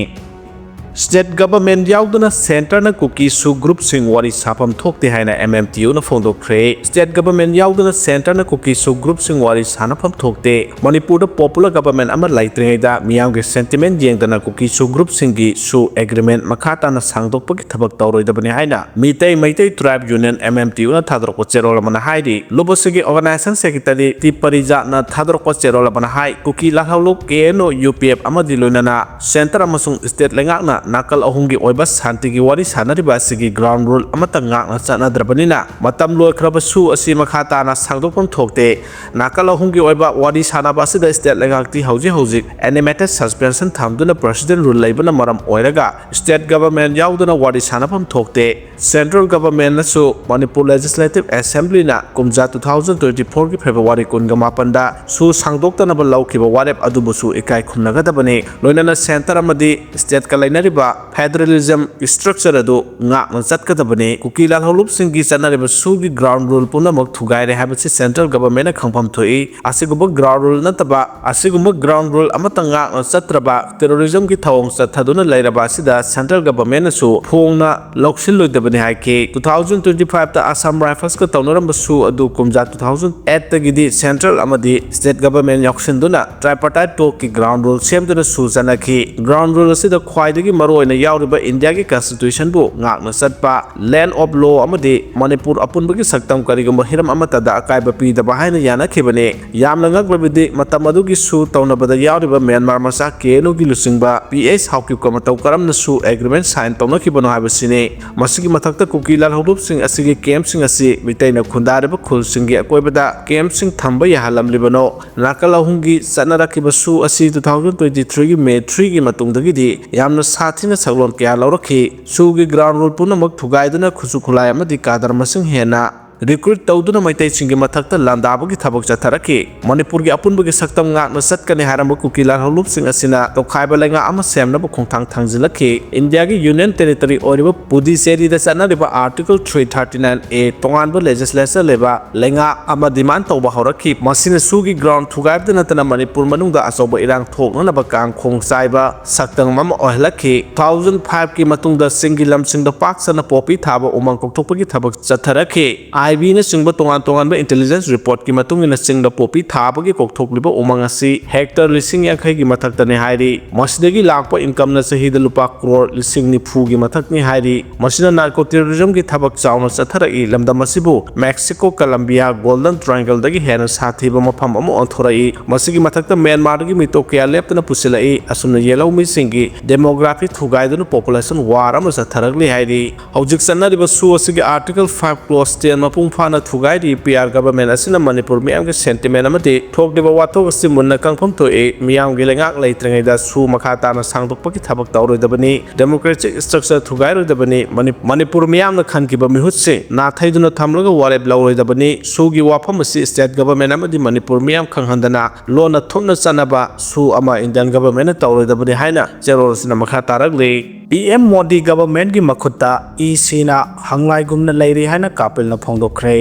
ꯁ꯭ꯇꯦꯠ ꯒꯚꯔꯟꯃꯦꯟꯠ ꯌꯥꯎꯗꯅ ꯁꯦꯟꯇꯔꯅ ꯀꯨꯀꯤ ꯁꯨ ꯒ꯭ꯔꯨꯞꯁꯤꯡ ꯋꯥꯔꯤ ꯁꯥꯐꯝ ꯊꯣꯛꯇꯦ ꯍꯥꯏꯅ ꯑꯦꯝ ꯑꯦꯝ ꯇꯤ ꯌꯨꯅ ꯐꯣꯡꯗꯣꯛꯈ꯭ꯔꯦ꯫ ꯁ꯭ꯇꯦꯠ ꯒꯚꯔꯟꯃꯦꯟꯠ ꯌꯥꯎꯗꯅ ꯁꯦꯟꯇꯔꯅ ꯀꯨꯀꯤ ꯁꯨ ꯒ꯭ꯔꯨꯞꯁꯤꯡ ꯋꯥꯔꯤ ꯁꯥꯅꯐꯝ ꯊꯣꯛꯇꯦ꯫ ꯃꯅꯤꯄꯨꯔꯗ ꯄꯣꯄꯨꯂꯔ ꯒꯚꯔꯟꯃꯦꯟꯠ ꯑꯃ ꯂꯩꯇ꯭ꯔꯤꯉꯩꯗ ꯃꯤꯌꯥꯝꯒꯤ ꯁꯦꯟꯇꯤꯃꯦꯟꯠ ꯌꯦꯡꯗꯅ ꯀꯨꯀꯤ ꯁꯨ ꯒ꯭ꯔꯨꯞꯁꯤꯡꯒꯤ ꯁꯨ ꯑꯦꯒ꯭ꯔꯤꯃꯦꯟꯠ ꯃꯈꯥ ꯇꯥꯅ ꯁꯥꯡꯗꯣꯛꯄꯒꯤ ꯊꯕꯛ ꯇꯧꯔꯣꯏꯗꯕꯅꯤ ꯍꯥꯏꯅ ꯃꯤꯇꯩ ꯃꯩꯇꯩ ꯇ꯭ꯔꯥꯏꯕ ꯌꯨꯅꯤꯌꯟ, ꯑꯦꯝ ꯑꯦꯝ ꯇꯤ ꯌꯨꯅ ꯊꯥꯗꯣꯔꯛꯄ ꯆꯦꯔꯣꯜ ꯑꯃꯅ ꯍꯥꯏꯔꯤ꯫ ꯂꯨꯞ ꯑꯁꯤꯒꯤ ꯑꯣꯔꯒꯅꯥꯏꯖꯦꯁꯟ ꯁꯦꯀ꯭ꯔꯦꯇꯔꯤ ꯇꯤ ꯄꯔꯤꯖꯥꯠꯅ ꯊꯥꯗꯣꯔꯛꯄ ꯆꯦꯔꯣꯜ ꯑꯃꯅ ꯍꯥꯏ, ꯀꯨꯀꯤ ꯂꯥꯜꯍꯧꯂꯨꯞ, ꯀꯦ N O, U P F ꯑꯃꯗꯤ ꯂꯣꯏꯅꯅ ꯁꯦꯟꯇꯔ ꯑꯃꯁꯨꯡ ꯁ꯭ꯇꯦꯠ ꯂꯩꯉꯥꯛꯅ ꯅꯥꯀꯜ ꯑꯍꯨꯝꯒꯤ ꯑꯣꯏꯕ ꯁꯥꯟꯇꯤꯒꯤ ꯋꯥꯔꯤ ꯁꯥꯅꯔꯤꯕ ꯑꯁꯤꯒꯤ ꯒ꯭ꯔꯥꯎꯟ ꯔꯨꯜ ꯑꯃꯠꯇ ꯉꯥꯛꯅ ꯆꯠꯅꯗ꯭ꯔꯕꯅꯤꯅ ꯃꯇꯝ ꯂꯣꯏꯈ꯭ꯔꯕꯁꯨ ꯑꯁꯤ ꯃꯈꯥ ꯇꯥꯅ ꯁꯥꯡꯗꯣꯛꯐꯝ ꯊꯣꯛꯇꯦ꯫ ꯅꯥꯀꯜ ꯑꯍꯨꯝꯒꯤ ꯑꯣꯏꯕ ꯋꯥꯔꯤ ꯁꯥꯅꯕ ꯑꯁꯤꯗ ꯁ꯭ꯇꯦꯠ ꯂꯩꯉꯥꯛꯇꯤ ꯍꯧꯖꯤꯛ ꯍꯧꯖꯤꯛ ꯑꯦꯅꯤꯃꯦꯇꯦꯗ ꯁꯁꯄꯦꯟꯁꯟ ꯊꯝꯗꯨꯅ ꯄ꯭ꯔꯦꯁꯤꯗꯦꯟ ꯔꯨꯜ ꯂꯩꯕꯅ ꯃꯔꯝ ꯑꯣꯏꯔꯒ ꯁ꯭ꯇꯦꯠ ꯒꯚꯔꯟꯃꯦꯟꯠ ꯌꯥꯎꯗꯅ ꯋꯥꯔꯤ ꯁꯥꯅꯐꯝ ꯊꯣꯛꯇꯦ꯫ ꯁꯦꯟꯇ꯭ꯔꯦꯜ ꯒꯚꯔꯟꯃꯦꯟꯠꯅꯁꯨ ꯃꯅꯤꯄꯨꯔ ꯂꯦꯖꯤꯁꯂꯦꯇꯤꯚ ꯑꯦꯁꯦꯝꯕ꯭ꯂꯤꯅ ꯀꯨꯝꯖꯥ two thousand twenty fourꯒꯤ ꯐꯦꯕ꯭ꯔꯨꯋꯥꯔꯤ ꯀꯨꯟꯒ ꯃꯥꯄꯟꯗ ꯁꯨ ꯁꯥꯡꯗꯣꯛꯇꯅꯕ ꯂꯧꯈꯤꯕ ꯋꯥꯔꯦꯞ ꯑꯗꯨꯕꯨꯁꯨ ꯏꯀꯥꯏ ꯈꯨꯝꯅꯒꯗꯕꯅꯤ꯫ ꯂꯣꯏꯅꯅ ꯁꯦꯟꯇꯔ ꯑꯃꯗꯤ ꯁ꯭ꯇꯦꯠꯀ ꯂꯩꯅꯔꯤꯕ ꯐꯦꯗꯔꯦꯂꯤꯖꯝ ꯁ꯭ꯇ꯭ꯔꯛꯆꯔ ꯑꯗꯨ ꯉꯥꯛꯅ ꯆꯠꯀꯗꯕꯅꯤ꯫ ꯀꯨꯀꯤ ꯂꯥꯜꯍꯧꯂꯨꯞꯁꯤꯡꯒꯤ ꯆꯠꯅꯔꯤꯕ ꯁꯨꯒꯤ ꯒ꯭ꯔꯥꯎꯟ ꯔꯨꯜ ꯄꯨꯝꯅꯃꯛ ꯊꯨꯒꯥꯏꯔꯦ ꯍꯥꯏꯕꯁꯤ ꯁꯦꯟꯇ꯭ꯔꯦꯜ ꯒꯚꯔꯟꯃꯦꯟꯠꯅ ꯈꯪꯐꯝ ꯊꯣꯛꯏ꯫ ꯑꯁꯤꯒꯨꯝꯕ ꯒ꯭ꯔꯥꯎꯟ ꯔꯨꯜ ꯅꯠꯇꯕ, ꯑꯁꯤꯒꯨꯝꯕ ꯒ꯭ꯔꯥꯎꯟ ꯔꯨꯜ ꯑꯃꯠꯇ ꯉꯥꯛꯅ ꯆꯠꯇ꯭ꯔꯕ ꯇꯦꯔꯣꯔꯤꯖꯝꯒꯤ ꯊꯧꯑꯣꯡ ꯆꯠꯊꯗꯨꯅ ꯂꯩꯔꯕ ꯑꯁꯤꯗ ꯁꯦꯟꯇ꯭ꯔꯦꯜ ꯒꯚꯔꯟꯃꯦꯟꯠꯅꯁꯨ ꯐꯣꯡꯅ ꯂꯧꯁꯤꯜꯂꯣꯏꯗꯕꯅꯤ ꯍꯥꯏꯈꯤ꯫ ꯇꯨ ꯊꯥꯎꯖꯟ ꯇ꯭ꯋꯦꯟꯇꯤ ꯐꯥꯏꯚꯇ ꯑꯁꯥꯝ ꯔꯥꯏꯐꯜꯁꯀ ꯇꯧꯅꯔꯝꯕ ꯁꯨ ꯑꯗꯨ ꯀꯨꯝꯖꯥ ꯇꯨ ꯊꯥꯎꯖꯟ ꯑꯦꯠꯇꯒꯤꯗꯤ ꯁꯦꯟꯇ꯭ꯔꯦꯜ ꯑꯃꯗꯤ ꯁ꯭ꯇꯦꯠ ꯒꯚꯔꯟꯃꯦꯟꯠ ꯌꯥꯎꯁꯤꯟꯗꯨꯅ ꯇ꯭ꯔꯥꯏꯄꯥꯔꯇꯥꯏꯠ ꯇꯣꯛꯀꯤ ꯒ꯭ꯔꯥꯎꯟ ꯔꯨꯜ ꯁꯦꯝꯗꯨꯅ ꯁꯨ ꯆꯠꯅꯈꯤ꯫ ꯒ꯭ꯔꯥꯎꯟ ꯔꯨꯜ ꯑꯁꯤꯗ ꯈ꯭ꯋꯥꯏꯗꯒꯤ ꯃꯔꯨꯑꯣꯏꯅ ꯌꯥꯎꯔꯤꯕ ꯏꯟꯗꯤꯌꯥꯒꯤ ꯀꯟꯁꯇꯤꯇ꯭ꯌꯨꯁꯟꯕꯨ ꯉꯥꯛꯅ ꯆꯠꯄ, ꯂꯦꯟꯗ ꯑꯣꯐ ꯂꯣ ꯑꯃꯗꯤ ꯃꯅꯤꯄꯨꯔ ꯑꯄꯨꯟꯕꯒꯤ ꯁꯛꯇꯝ ꯀꯔꯤꯒꯨꯝꯕ ꯍꯤꯔꯝ ꯑꯃꯠꯇꯗ ꯑꯀꯥꯏꯕ ꯄꯤꯗꯕ ꯍꯥꯏꯅ ꯌꯥꯅꯈꯤꯕꯅꯤ꯫ ꯌꯥꯝꯅ ꯉꯛꯂꯕꯗꯤ ꯃꯇꯝ ꯑꯗꯨꯒꯤ ꯁꯨ ꯇꯧꯅꯕꯗ ꯌꯥꯎꯔꯤꯕ ꯃ꯭ꯌꯥꯟꯃꯥꯔ ꯃꯆꯥ ꯀꯦ ꯑꯦꯟ ꯌꯨꯒꯤ ꯂꯨꯆꯤꯡꯕ ꯄꯤ ꯑꯩꯆ ꯍꯥꯎꯀꯤꯞꯀ ꯃꯇꯧ ꯀꯔꯝꯅ ꯁꯨ ꯑꯦꯒ꯭ꯔꯤꯃꯦꯟꯠ ꯁꯥꯏꯟ ꯇꯧꯅꯈꯤꯕꯅꯣ ꯍꯥꯏꯕꯁꯤꯅꯤ꯫ ꯃꯁꯤꯒꯤ ꯃꯊꯛꯇ ꯀꯨꯀꯤ ꯂꯥꯜꯍꯧꯂꯨꯞꯁꯤꯡ ꯑꯁꯤꯒꯤ ꯀꯦꯝꯞꯁꯤꯡ ꯑꯁꯤ ꯃꯤꯇꯩꯅ ꯈꯨꯟꯗꯥꯔꯤꯕ ꯈꯨꯜꯁꯤꯡꯒꯤ ꯑꯀꯣꯏꯕꯗ ꯀꯦꯝꯞꯁꯤꯡ ꯊꯝꯕ ꯌꯥꯍꯜꯂꯝꯂꯤꯕꯅꯣ? ꯅꯥꯀꯜ ꯑꯍꯨꯝꯒꯤ ꯆꯠꯅꯔꯛꯈꯤꯕ ꯁꯨ ꯑꯁꯤ ꯇꯨ ꯊꯥꯎꯖꯟ ꯇ꯭ꯋꯦꯟꯇꯤ ꯊ꯭ꯔꯤꯒꯤ ꯃꯦ ꯊ꯭ꯔꯤꯒꯤ ꯃꯇꯨꯡꯗꯒꯤꯗꯤ ꯌꯥꯝꯅ ꯁꯥꯊꯤꯅ ꯁꯛꯂꯣꯟ ꯀꯌꯥ ꯂꯧꯔꯛꯈꯤ꯫ ꯁꯨꯒꯤ ꯒ꯭ꯔꯥꯎꯟ ꯔꯨꯜ ꯄꯨꯝꯅꯃꯛ ꯊꯨꯒꯥꯏꯗꯨꯅ ꯈꯨꯠꯁꯨ ꯈꯨꯠꯂꯥꯏ ꯑꯃꯗꯤ ꯀꯥꯗꯔ ꯃꯁꯤꯡ ꯍꯦꯟꯅ ꯔꯤꯀ꯭ꯔꯨꯠ ꯇꯧꯗꯨꯅ ꯃꯩꯇꯩꯁꯤꯡꯒꯤ ꯃꯊꯛꯇ ꯂꯥꯟꯗꯥꯕꯒꯤ ꯊꯕꯛ ꯆꯠꯊꯔꯛꯈꯤ꯫ ꯃꯅꯤꯄꯨꯔꯒꯤ ꯑꯄꯨꯟꯕꯒꯤ ꯁꯛꯇꯝ ꯉꯥꯛꯅ ꯆꯠꯀꯅꯤ ꯍꯥꯏꯔꯝꯕ ꯀꯨꯀꯤ ꯂꯥꯜꯍꯧꯂꯨꯞꯁꯤꯡ ꯑꯁꯤꯅ ꯇꯣꯈꯥꯏꯕ ꯂꯩꯉꯥꯛ ꯑꯃ ꯁꯦꯝꯅꯕ ꯈꯣꯡꯊꯥꯡ ꯊꯥꯡꯖꯤꯜꯂꯛꯈꯤ꯫ ꯏꯟꯗꯤꯌꯥꯒꯤ ꯌꯨꯅꯤꯌꯟ ꯇꯦꯔꯤꯇꯣꯔꯤ ꯑꯣꯏꯔꯤꯕ ꯄꯨꯗꯨꯆꯦꯔꯤꯗ ꯆꯠꯅꯔꯤꯕ ꯑꯥꯔꯇꯤꯀꯜ ꯊ꯭ꯔꯤ ꯊꯥꯔꯇꯤ ꯅꯥꯏꯟ ꯑꯦ ꯇꯣꯉꯥꯟꯕ ꯂꯦꯖꯤꯁꯂꯦꯆꯔ ꯂꯩꯕ ꯂꯩꯉꯥꯛ ꯑꯃ ꯗꯤꯃꯥꯟ ꯇꯧꯕ ꯍꯧꯔꯛꯈꯤ꯫ ꯃꯁꯤꯅ ꯁꯨꯒꯤ ꯒ꯭ꯔꯥꯎꯟ ꯊꯨꯒꯥꯏꯕꯗ ꯅꯠꯇꯅ ꯃꯅꯤꯄꯨꯔ ꯃꯅꯨꯡꯗ ꯑꯆꯧꯕ ꯏꯔꯥꯡ ꯊꯣꯛꯅꯅꯕ ꯀꯥꯡꯈꯣꯡ ꯆꯥꯏꯕ ꯁꯛꯇꯝ ꯑꯃ ꯑꯣꯏꯍꯜꯂꯛꯈꯤ꯫ ꯇꯨ ꯊꯥꯎꯖꯟ ꯐꯥꯏꯚꯀꯤ ꯃꯇꯨꯡꯗ ꯆꯤꯡꯒꯤ ꯂꯝꯁꯤꯡꯗ ꯄꯥꯛ ꯁꯟꯅ ꯄꯣꯄꯤ ꯊꯥꯕ ꯎꯃꯪ ꯀꯣꯛꯊꯣꯛꯄꯒꯤ ꯊꯕꯛ ꯆꯠꯊꯔꯛꯈꯤ꯫ ꯑꯥꯏ ꯕꯤꯅꯆꯤꯡꯕ ꯇꯣꯉꯥꯟ ꯇꯣꯉꯥꯟꯕ ꯏꯟꯇꯦꯂꯤꯖꯦꯟꯁ ꯔꯤꯄꯣꯔꯠꯀꯤ ꯃꯇꯨꯡ ꯏꯟꯅ ꯆꯤꯡꯗ ꯄꯣꯄꯤ ꯊꯥꯕꯒꯤ ꯀꯣꯛꯊꯣꯛꯂꯤꯕ ꯎꯃꯪ ꯑꯁꯤ ꯍꯦꯛꯇꯔ ꯂꯤꯁꯤꯡ ꯌꯥꯡꯈꯩꯒꯤ ꯃꯊꯛꯇꯅꯤ ꯍꯥꯏꯔꯤ꯫ ꯃꯁꯤꯗꯒꯤ ꯂꯥꯛꯄ ꯏꯟꯀꯝꯅ ꯆꯍꯤꯗ ꯂꯨꯄꯥ ꯀ꯭ꯔꯣꯔ ꯂꯤꯁꯤꯡ ꯅꯤꯐꯨꯒꯤ ꯃꯊꯛꯅꯤ ꯍꯥꯏꯔꯤ꯫ ꯃꯁꯤꯅ ꯅꯥꯔꯀꯣ ꯇꯦꯔꯣꯔꯤꯖꯝꯒꯤ ꯊꯕꯛ ꯆꯥꯎꯅ ꯆꯠꯊꯔꯛꯏ꯫ ꯂꯝꯗꯝ ꯑꯁꯤꯕꯨ ꯃꯦꯛꯁꯤꯀꯣ, ꯀꯂꯝꯕꯤꯌꯥ, ꯒꯣꯜꯗꯟ ꯇ꯭ꯔꯥꯏꯡꯒꯜꯗꯒꯤ ꯍꯦꯟꯅ ꯁꯥꯊꯤꯕ ꯃꯐꯝ ꯑꯃ ꯑꯣꯟꯊꯣꯔꯛꯏ꯫ ꯃꯁꯤꯒꯤ ꯃꯊꯛꯇ ꯃ꯭ꯌꯥꯟꯃꯥꯔꯗꯒꯤ ꯃꯤꯇꯣꯞ ꯀꯌꯥ ꯂꯦꯞꯇꯅ ꯄꯨꯁꯤꯜꯂꯛꯏ꯫ ꯑꯁꯨꯝꯅ ꯌꯦꯜꯍꯧꯃꯤꯁꯤꯡꯒꯤ ꯗꯦꯃꯣꯒ꯭ꯔꯥꯐꯤ ꯊꯨꯒꯥꯏꯗꯨꯅ ꯄꯣꯄꯨꯂꯦꯁꯟ ꯋꯥꯔ ꯑꯃ ꯆꯠꯊꯔꯛꯂꯤ ꯍꯥꯏꯔꯤ꯫ ꯍꯧꯖꯤꯛ ꯆꯠꯅꯔꯤꯕ ꯁꯨ ꯑꯁꯤꯒꯤ ꯑꯥꯔꯇꯤꯀꯜ ꯐꯥꯏꯚ ꯀ꯭ꯂꯣꯖ ꯇꯦꯟ ꯃꯄꯨꯡ ꯐꯥꯅ ꯊꯨꯒꯥꯏꯔꯤ꯫ ꯄꯤ ꯑꯥꯔ ꯒꯚꯔꯟꯃꯦꯟ ꯑꯁꯤꯅ ꯃꯅꯤꯄꯨꯔ ꯃꯤꯌꯥꯝꯒꯤ ꯁꯦꯟꯇꯤꯃꯦꯟ ꯑꯃꯗꯤ ꯊꯣꯛꯂꯤꯕ ꯋꯥꯊꯣꯛ ꯑꯁꯤ ꯃꯨꯟꯅ ꯈꯪꯐꯝ ꯊꯣꯛꯏ꯫ ꯃꯤꯌꯥꯝꯒꯤ ꯂꯩꯉꯥꯛ ꯂꯩꯇ꯭ꯔꯤꯉꯩꯗ ꯁꯨ ꯃꯈꯥ ꯇꯥꯅ ꯁꯥꯡꯗꯣꯛꯄꯒꯤ ꯊꯕꯛ ꯇꯧꯔꯣꯏꯗꯕꯅꯤ꯫ ꯗꯦꯃꯣꯀ꯭ꯔꯦꯇꯤꯛ ꯁ꯭ꯇ꯭ꯔꯛꯆꯔ ꯊꯨꯒꯥꯏꯔꯣꯏꯗꯕꯅꯤ꯫ ꯃꯅꯤ-, ꯃꯅꯤꯄꯨꯔ ꯃꯤꯌꯥꯝꯅ ꯈꯟꯈꯤꯕ ꯃꯤꯍꯨꯠꯁꯤꯡ ꯅꯥꯊꯩꯗꯨꯅ ꯊꯝꯂꯒ ꯋꯥꯔꯦꯞ ꯂꯧꯔꯣꯏꯗꯕꯅꯤ꯫ ꯁꯨꯒꯤ ꯋꯥꯐꯝ ꯑꯁꯤ ꯁ꯭ꯇꯦꯠ ꯒꯚꯔꯟꯃꯦꯟ ꯑꯃꯗꯤ ꯃꯅꯤꯄꯨꯔ ꯃꯤꯌꯥꯝ ꯈꯪꯍꯟꯗꯅ ꯂꯣꯟꯅ ꯊꯨꯞꯅ ꯆꯠꯅꯕ ꯁꯨ ꯑꯃ ꯏꯟꯗꯤꯌꯟ ꯒꯚꯔꯟꯃꯦꯟꯅ ꯇꯧꯔꯣꯏꯗꯕꯅꯤ ꯍꯥꯏꯅ ꯆꯦꯔꯣꯜ ꯑꯁꯤꯅ ꯃꯈꯥ ꯇꯥꯔꯛꯂꯤ꯫ ꯄꯤ ꯑꯦꯝ ꯃꯣꯗꯤ ꯒꯚꯔꯟꯃꯦꯟꯒꯤ ꯃꯈꯨꯠꯇ ꯏ ꯁꯤꯅ ꯍꯪꯂꯥꯏꯒꯨꯝꯅ ꯂꯩꯔꯤ ꯍꯥꯏꯅ ꯀꯥꯄꯤꯜꯅ ꯐꯣꯡꯗꯣꯛꯈ꯭ꯔꯦ꯫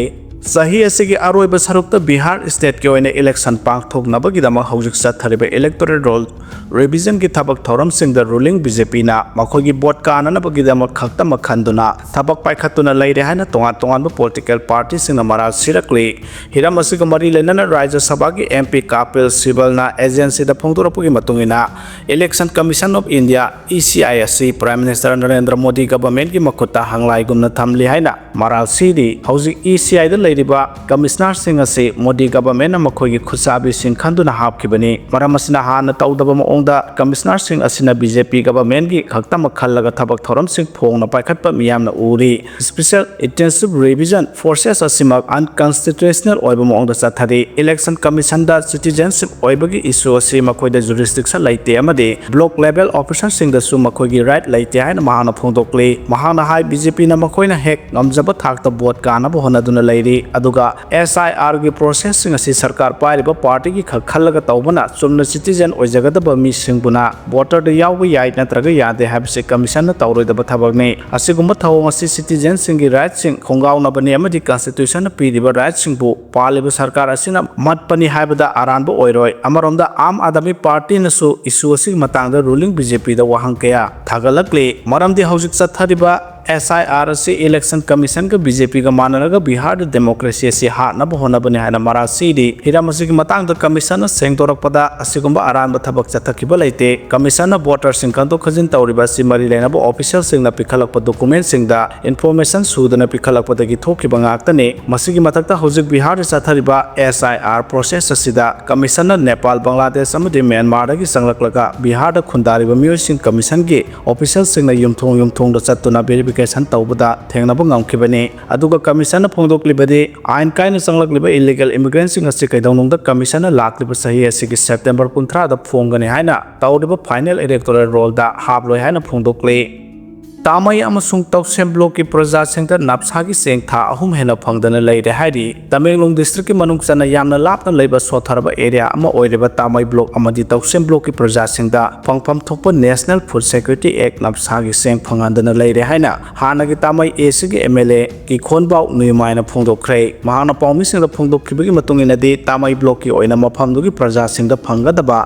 ꯆꯍꯤ ꯑꯁꯤꯒꯤ ꯑꯔꯣꯏꯕ ꯁꯔꯨꯛꯇ ꯕꯤꯍꯥꯔ ꯁ꯭ꯇꯦꯠꯀꯤ ꯑꯣꯏꯅ ꯏꯂꯦꯛꯁꯟ ꯄꯥꯡꯊꯣꯛꯅꯕꯒꯤꯗꯃꯛ ꯍꯧꯖꯤꯛ ꯆꯠꯊꯔꯤꯕ ꯏꯂꯦꯛꯇꯣꯔꯦꯜ ꯔꯣꯜ ꯔꯤꯚꯤꯖꯟꯒꯤ ꯊꯕꯛ ꯊꯧꯔꯝꯁꯤꯡꯗ ꯔꯨꯂꯤꯡ ꯕꯤ ꯖꯦ ꯄꯤꯅ ꯃꯈꯣꯏꯒꯤ ꯚꯣꯠ ꯀꯥꯅꯅꯕꯒꯤꯗꯃꯛ ꯈꯛꯇꯃꯛ ꯈꯟꯗꯨꯅ ꯊꯕꯛ ꯄꯥꯏꯈꯠꯇꯨꯅ ꯂꯩꯔꯦ ꯍꯥꯏꯅ ꯇꯣꯉꯥꯟ ꯇꯣꯉꯥꯟꯕ ꯄꯣꯂꯤꯇꯤꯀꯦꯜ ꯄꯥꯔꯇꯤꯁꯤꯡꯅ ꯃꯔꯥꯜ ꯁꯤꯔꯛꯂꯤ꯫ ꯍꯤꯔꯝ ꯑꯁꯤꯒ ꯃꯔꯤ ꯂꯩꯅꯅ ꯔꯥꯖ꯭ꯌ ꯁꯚꯥꯒꯤ ꯑꯦꯝ ꯄꯤ ꯀꯥꯄꯤꯜ ꯁꯤꯕꯜꯅ ꯑꯦꯖꯦꯟꯁꯤꯗ ꯐꯣꯡꯗꯣꯔꯛꯄꯒꯤ ꯃꯇꯨꯡ ꯏꯟꯅ, election commission of India, E C I, ꯑꯁꯤ ꯄ꯭ꯔꯥꯏꯝ ꯃꯤꯅꯤꯁꯇꯔ ꯅꯔꯦꯟꯗ꯭ꯔ ꯃꯣꯗꯤ ꯒꯚꯔꯟꯃꯦꯟꯒꯤ ꯃꯈꯨꯠꯇ ꯍꯪꯂꯥꯏꯒꯨꯝꯅ ꯊꯝꯂꯤ ꯍꯥꯏꯅ ꯃꯔꯥꯜ ꯁꯤꯔꯤ꯫ ꯍꯧꯖꯤꯛ ꯏ ꯁꯤ ꯑꯥꯏꯗ ꯂꯩꯔꯤꯕ ꯀꯃꯤꯁꯅꯔꯁꯤꯡ ꯑꯁꯤ ꯃꯣꯗꯤ ꯒꯚꯔꯟꯃꯦꯟꯅ ꯃꯈꯣꯏꯒꯤ ꯈꯨꯠꯁꯥꯕꯤꯁꯤꯡ ꯈꯟꯗꯨꯅ ꯍꯥꯞꯈꯤꯕꯅꯤ꯫ ꯃꯔꯝ ꯑꯁꯤꯅ ꯍꯥꯟꯅ ꯇꯧꯗꯕ ꯃꯑꯣꯡꯗ ꯀꯃꯤꯁꯅꯔꯁꯤꯡ ꯑꯁꯤꯅ ꯕꯤ ꯖꯦ ꯄꯤ ꯒꯚꯔꯟꯃꯦꯟꯒꯤ ꯈꯛꯇꯃꯛ ꯈꯜꯂꯒ ꯊꯕꯛ ꯊꯧꯔꯝꯁꯤꯡ ꯐꯣꯡꯅ ꯄꯥꯏꯈꯠꯄ ꯃꯤꯌꯥꯝꯅ ꯎꯔꯤ꯫ ꯁ꯭ꯄꯦꯁꯦꯜ ꯏꯟꯇꯦꯟꯁꯤꯚ ꯔꯤꯚꯤꯖꯟ ꯄ꯭ꯔꯣꯁꯦꯁ ꯑꯁꯤꯃꯛ ꯑꯟꯀꯟꯁꯇꯤꯇ꯭ꯌꯨꯁꯅꯦꯜ ꯑꯣꯏꯕ ꯃꯑꯣꯡꯗ ꯆꯠꯊꯔꯤ꯫ ꯏꯂꯦꯛꯁꯟ ꯀꯃꯤꯁꯟꯗ ꯁꯤꯇꯤꯖꯦꯟꯁꯤꯞ ꯑꯣꯏꯕꯒꯤ ꯏꯁꯨ ꯑꯁꯤ ꯃꯈꯣꯏꯗ ꯖꯨꯔꯤꯁꯗꯤꯛꯁꯟ ꯂꯩꯇꯦ ꯑꯃꯗꯤ ꯕ꯭ꯂꯣꯛ ꯂꯦꯚꯦꯜ ꯑꯣꯐꯤꯁꯔꯁꯤꯡꯗꯁꯨ ꯃꯈꯣꯏꯒꯤ ꯔꯥꯏꯠ ꯂꯩꯇꯦ ꯍꯥꯏꯅ ꯃꯍꯥꯛꯅ ꯐꯣꯡꯗꯣꯛꯂꯤ꯫ ꯃꯍꯥꯛꯅ ꯍꯥꯏ, ꯕꯤ ꯖꯦ ꯄꯤꯅ ꯃꯈꯣꯏꯅ ꯍꯦꯛ ꯉꯝꯖꯕ ꯊꯥꯛꯇ ꯚꯣꯠ ꯀꯥꯅꯕ ꯍꯣꯠꯅꯗꯨꯅ ꯂꯩꯔꯤ, ꯑꯗꯨꯒ ꯑꯦꯁ ꯑꯥꯏ ꯑꯥꯔꯒꯤ ꯄ꯭ꯔꯣꯁꯦꯁꯁꯤꯡ ꯑꯁꯤ ꯁꯔꯀꯥꯔ ꯄꯥꯏꯔꯤꯕ ꯄꯥꯔꯇꯤꯒꯤ ꯈꯛ ꯈꯜꯂꯒ ꯇꯧꯕꯅ ꯆꯨꯝꯅ ꯁꯤꯇꯤꯖꯦꯟ ꯑꯣꯏꯖꯒꯗꯕ ꯃꯤꯁꯤꯡꯕꯨꯅ ꯚꯣꯇꯔꯗ ꯌꯥꯎꯕ ꯌꯥꯏ ꯅꯠꯇ꯭ꯔꯒ ꯌꯥꯗꯦ ꯍꯥꯏꯕꯁꯤ ꯀꯃꯤꯁꯟꯅ ꯇꯧꯔꯣꯏꯗꯕ ꯊꯕꯛꯅꯤ꯫ ꯑꯁꯤꯒꯨꯝꯕ ꯊꯧꯑꯣꯡ ꯑꯁꯤ ꯁꯤꯇꯤꯖꯦꯟꯁꯤꯡꯒꯤ ꯔꯥꯏꯠꯁꯤꯡ ꯈꯣꯡꯒꯥꯎꯅꯕꯅꯤ ꯑꯃꯗꯤ ꯀꯟꯁꯇꯤꯇ꯭ꯌꯨꯁꯟꯅ ꯄꯤꯔꯤꯕ ꯔꯥꯏꯠꯁꯤꯡꯕꯨ ꯄꯥꯜꯂꯤꯕ ꯁꯔꯀꯥꯔ ꯑꯁꯤꯅ ꯃꯠꯄꯅꯤ ꯍꯥꯏꯕꯗ ꯑꯔꯥꯟꯕ ꯑꯣꯏꯔꯣꯏ꯫ ꯑꯃꯔꯣꯝꯗ, ꯑꯥꯝ ꯑꯥꯗꯃꯤ ꯄꯥꯔꯇꯤꯅꯁꯨ ꯏꯁꯨ ꯑꯁꯤꯒꯤ ꯃꯇꯥꯡꯗ ꯔꯨꯂꯤꯡ ꯕꯤ ꯖꯦ ꯄꯤꯗ ꯋꯥꯍꯪ ꯀꯌꯥ ꯊꯥꯒꯠꯂꯛꯂꯤ꯫ ꯃꯔꯝꯗꯤ ꯍꯧꯖꯤꯛ ꯆꯠꯊꯔꯤꯕ ꯑꯦꯁ ꯑꯥꯏ ꯑꯥꯔ ꯑꯁꯤ ꯏꯂꯦꯛꯁꯟ ꯀꯃꯤꯁꯟꯒ ꯕꯤ ꯖꯦ ꯄꯤꯒ ꯃꯥꯟꯅꯔꯒ ꯕꯤꯍꯥꯔꯗ ꯗꯦꯃꯣꯀ꯭ꯔꯦꯁꯤ ꯑꯁꯤ ꯍꯥꯠꯅꯕ ꯍꯣꯠꯅꯕꯅꯤ ꯍꯥꯏꯅ ꯃꯔꯥꯜ ꯁꯤꯔꯤ꯫ ꯍꯤꯔꯝ ꯑꯁꯤꯒꯤ ꯃꯇꯥꯡꯗ ꯀꯃꯤꯁꯟꯅ ꯁꯦꯡꯗꯣꯔꯛꯄꯗ ꯑꯁꯤꯒꯨꯝꯕ ꯑꯔꯥꯟꯕ ꯊꯕꯛ ꯆꯠꯊꯈꯤꯕ ꯂꯩꯇꯦ꯫ ꯀꯃꯤꯁꯟꯅ ꯚꯣꯇꯔꯁꯤꯡ ꯈꯟꯗꯣꯛ ꯈꯟꯖꯤꯟ ꯇꯧꯔꯤꯕ ꯑꯁꯤ ꯃꯔꯤ ꯂꯩꯅꯕ ꯑꯣꯐꯤꯁꯤꯌꯦꯜꯁꯤꯡꯅ ꯄꯤꯈꯠꯂꯛꯄ ꯗꯣꯀꯨꯃꯦꯟꯁꯤꯡꯗ ꯏꯟꯐꯣꯔꯃꯦꯁꯟ ꯁꯨꯗꯅ ꯄꯤꯈꯠꯂꯛꯄꯗꯒꯤ ꯊꯣꯛꯈꯤꯕ ꯉꯥꯛꯇꯅꯤ꯫ ꯃꯁꯤꯒꯤ ꯃꯊꯛꯇ ꯍꯧꯖꯤꯛ ꯕꯤꯍꯥꯔꯗ ꯆꯠꯊꯔꯤꯕ ꯑꯦꯁ ꯑꯥꯏ ꯑꯥꯔ ꯄ꯭ꯔꯣꯁꯦꯁ ꯑꯁꯤꯗ ꯀꯃꯤꯁꯟꯅ ꯅꯦꯄꯥꯜ, ꯕꯪꯒ꯭ꯂꯥꯗꯦꯁ ꯑꯃꯗꯤ ꯃ꯭ꯌꯥꯟꯃꯥꯔꯗꯒꯤ ꯆꯪꯂꯛꯂꯒ ꯕꯤꯍꯥꯔꯗ ꯈꯨꯟꯗꯥꯔꯤꯕ ꯃꯤꯑꯣꯏꯁꯤꯡ ꯀꯃꯤꯁꯟꯒꯤ ꯑꯣꯐꯤꯁꯤꯌꯦꯜꯁꯤꯡꯅ ꯌꯨꯝꯊꯣꯡ ꯌꯨꯝꯊꯣꯡꯗ ꯆꯠꯇꯨꯅ ꯚꯦꯔꯤꯐꯤꯀꯦꯁꯟ ꯀꯦꯟꯁꯦꯜ ꯇꯧꯕꯗ ꯊꯦꯡꯅꯕ ꯉꯝꯈꯤꯕꯅꯤ꯫ ꯑꯗꯨꯒ ꯀꯃꯤꯁꯟꯅ ꯐꯣꯡꯗꯣꯛꯂꯤꯕꯗꯤ ꯑꯥꯏꯟ ꯀꯥꯏꯅ ꯆꯪꯂꯛꯂꯤꯕ ꯏꯂꯤꯒꯦꯜ ꯏꯃꯤꯒ꯭ꯔꯦꯟꯁꯤꯡ ꯑꯁꯤ ꯀꯩꯗꯧꯅꯨꯡꯗ ꯀꯃꯤꯁꯟꯅ ꯂꯥꯛꯂꯤꯕ ꯆꯍꯤ ꯑꯁꯤꯒꯤ ꯁꯦꯞꯇꯦꯝꯕꯔ ꯀꯨꯟꯊ꯭ꯔꯥꯗ ꯐꯣꯡꯒꯅꯤ ꯍꯥꯏꯅ ꯇꯧꯔꯤꯕ ꯐꯥꯏꯅꯦꯜ ꯏꯂꯦꯛꯇꯣꯔꯦꯜ ꯔꯣꯜꯗ ꯍꯥꯞꯂꯣꯏ ꯍꯥꯏꯅ ꯐꯣꯡꯗꯣꯛꯂꯤ꯫ ꯇꯥꯃꯩ ꯑꯃꯁꯨꯡ ꯇꯧꯁꯦꯝ ꯕ꯭ꯂꯣꯛꯀꯤ ꯄ꯭ꯔꯖꯥꯁꯤꯡꯗ ꯅꯞꯁꯥꯒꯤ ꯆꯦꯡ ꯊꯥ ꯑꯍꯨꯝ ꯍꯦꯟꯅ ꯐꯪꯗꯅ ꯂꯩꯔꯦ ꯍꯥꯏꯔꯤ꯫ ꯇꯃꯦꯡꯂꯣꯡ ꯗꯤꯁꯇ꯭ꯔꯤꯛꯀꯤ ꯃꯅꯨꯡ ꯆꯟꯅ ꯌꯥꯝꯅ ꯂꯥꯞꯅ ꯂꯩꯕ ꯁꯣꯠꯊꯔꯕ ꯑꯦꯔꯤꯌꯥ ꯑꯃ ꯑꯣꯏꯔꯤꯕ ꯇꯥꯃꯩ ꯕ꯭ꯂꯣꯛ ꯑꯃꯗꯤ ꯇꯧꯁꯦꯝ ꯕ꯭ꯂꯣꯛꯀꯤ ꯄ꯭ꯔꯖꯥꯁꯤꯡꯗ ꯐꯪꯐꯝ ꯊꯣꯛꯄ ꯅꯦꯁꯅꯦꯜ ꯐꯨꯗ ꯁꯦꯀ꯭ꯌꯨꯔꯤꯇꯤ ꯑꯦꯛ ꯅꯞꯁꯥꯒꯤ ꯆꯦꯡ ꯐꯪꯍꯟꯗꯅ ꯂꯩꯔꯦ ꯍꯥꯏꯅ ꯍꯥꯟꯅꯒꯤ ꯇꯥꯃꯩ ꯑꯦ ꯁꯤꯒꯤ ꯑꯦꯝ ꯑꯦꯜ ꯑꯦ ꯀꯤꯈꯣꯟꯕꯥꯎ ꯅꯨꯏꯃꯥꯏꯅ ꯐꯣꯡꯗꯣꯛꯈ꯭ꯔꯦ꯫ ꯃꯍꯥꯛꯅ ꯄꯥꯎꯃꯤꯁꯤꯡꯗ ꯐꯣꯡꯗꯣꯛꯈꯤꯕꯒꯤ ꯃꯇꯨꯡ ꯏꯟꯅꯗꯤ ꯇꯥꯃꯩ ꯕ꯭ꯂꯣꯛꯀꯤ ꯑꯣꯏꯅ ꯃꯐꯝꯗꯨꯒꯤ ꯄ꯭ꯔꯖꯥꯁꯤꯡꯗ ꯐꯪꯒꯗꯕ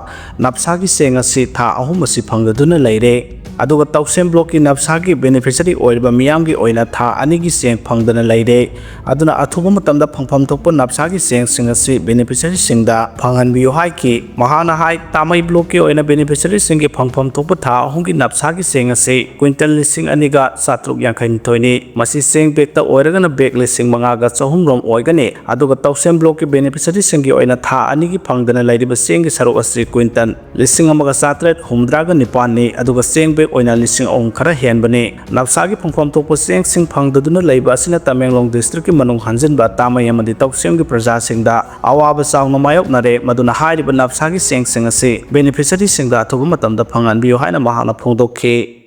ꯅꯞꯁꯥꯒꯤ ꯆꯦꯡ ꯑꯁꯤ ꯊꯥ ꯑꯍꯨꯝ ꯑꯁꯤ ꯐꯪꯗꯗꯨꯅ ꯂꯩꯔꯦ꯫ ꯑꯗꯨꯒ ꯇꯧꯁꯦꯝ ꯕ꯭ꯂꯣꯛꯀꯤ ꯅꯞꯁꯥꯒꯤ ꯕꯦꯅꯤꯐꯤꯁꯔꯤ ꯑꯣꯏꯔꯤꯕ ꯃꯤꯌꯥꯝꯒꯤ ꯑꯣꯏꯅ ꯊꯥ ꯑꯅꯤꯒꯤ ꯆꯦꯡ ꯐꯪꯗꯅ ꯂꯩꯔꯦ꯫ ꯑꯗꯨꯅ ꯑꯊꯨꯕ ꯃꯇꯝꯗ ꯐꯪꯐꯝ ꯊꯣꯛꯄ ꯅꯞꯁꯥꯒꯤ ꯆꯦꯡꯁꯤꯡ ꯑꯁꯤ ꯕꯦꯅꯤꯐꯤꯁꯔꯤꯁꯤꯡꯗ ꯐꯪꯍꯟꯕꯤꯌꯨ ꯍꯥꯏꯈꯤ꯫ ꯃꯍꯥꯛꯅ ꯍꯥꯏ, ꯇꯥꯃꯩ ꯕ꯭ꯂꯣꯛꯀꯤ ꯑꯣꯏꯅ ꯕꯦꯅꯤꯐꯤꯁꯔꯤꯁꯤꯡꯒꯤ ꯐꯪꯐꯝ ꯊꯣꯛꯄ ꯊꯥ ꯑꯍꯨꯝꯒꯤ ꯅꯞꯁꯥꯒꯤ ꯆꯦꯡ ꯑꯁꯤ ꯀ꯭ꯋꯤꯟꯇꯜ ꯂꯤꯁꯤꯡ ꯑꯅꯤꯒ ꯆꯥꯇ꯭ꯔꯨꯛ ꯌꯥꯡꯈꯩꯅꯤꯊꯣꯏꯅꯤ꯫ ꯃꯁꯤ ꯆꯦꯡ ꯕꯦꯛꯇ ꯑꯣꯏꯔꯒꯅ ꯕꯦꯛ ꯂꯤꯁꯤꯡ ꯃꯉꯥꯒ ꯆꯍꯨꯝ ꯔꯣꯝ ꯑꯣꯏꯒꯅꯤ꯫ ꯑꯗꯨꯒ ꯇꯧꯁꯦꯝ ꯕ꯭ꯂꯣꯛꯀꯤ ꯕꯦꯅꯤꯐꯤꯁꯔꯤꯁꯤꯡꯒꯤ ꯑꯣꯏꯅ ꯊꯥ ꯑꯅꯤꯒꯤ ꯐꯪꯗꯅ ꯂꯩꯔꯤꯕ ꯆꯦꯡꯒꯤ ꯁꯔꯨꯛ ꯑꯁꯤ ꯀ꯭ꯋꯤꯟꯇꯜ ꯂꯤꯁꯤꯡ ꯑꯃꯒ ꯆꯥꯇ꯭ꯔꯦꯠ ꯍꯨꯝꯗ꯭ꯔꯥꯒ ꯅꯤꯄꯥꯟꯅꯤ, ꯑꯗꯨꯒ ꯆꯦꯡ ꯕꯦꯛ ꯑꯣꯏꯅ ꯂꯤꯁꯤꯡ ꯑꯍꯨꯝ ꯈꯔ ꯍꯦꯟꯕꯅꯤ꯫ ꯅꯞꯁꯥꯒꯤ ꯐꯪꯐꯝ ꯊꯣꯛꯄ ꯆꯦꯡꯁꯤꯡ ꯐꯪꯗꯗꯨꯅ ꯂꯩꯕ ꯑꯁꯤꯅ ꯇꯃꯦꯡꯂꯣꯡ ꯗꯤꯁꯇ꯭ꯔꯤꯛꯀꯤ ꯃꯅꯨꯡ ꯍꯟꯖꯤꯟꯕ ꯇꯥꯃꯩ ꯑꯃꯗꯤ ꯇꯧꯁꯦꯝꯒꯤ ꯄ꯭ꯔꯖꯥꯁꯤꯡꯗ ꯑꯋꯥꯕ ꯆꯥꯎꯅ ꯃꯥꯌꯣꯛꯅꯔꯦ, ꯃꯗꯨꯅ ꯍꯥꯏꯔꯤꯕ ꯅꯞꯁꯥꯒꯤ ꯆꯦꯡꯁꯤꯡ ꯑꯁꯤ ꯕꯦꯅꯤꯐꯤꯁꯔꯤꯁꯤꯡꯗ ꯑꯊꯨꯕ ꯃꯇꯝꯗ ꯐꯪꯍꯟꯕꯤꯌꯨ ꯍꯥꯏꯅ ꯃꯍꯥꯛꯅ ꯐꯣꯡꯗꯣꯛꯈꯤ꯫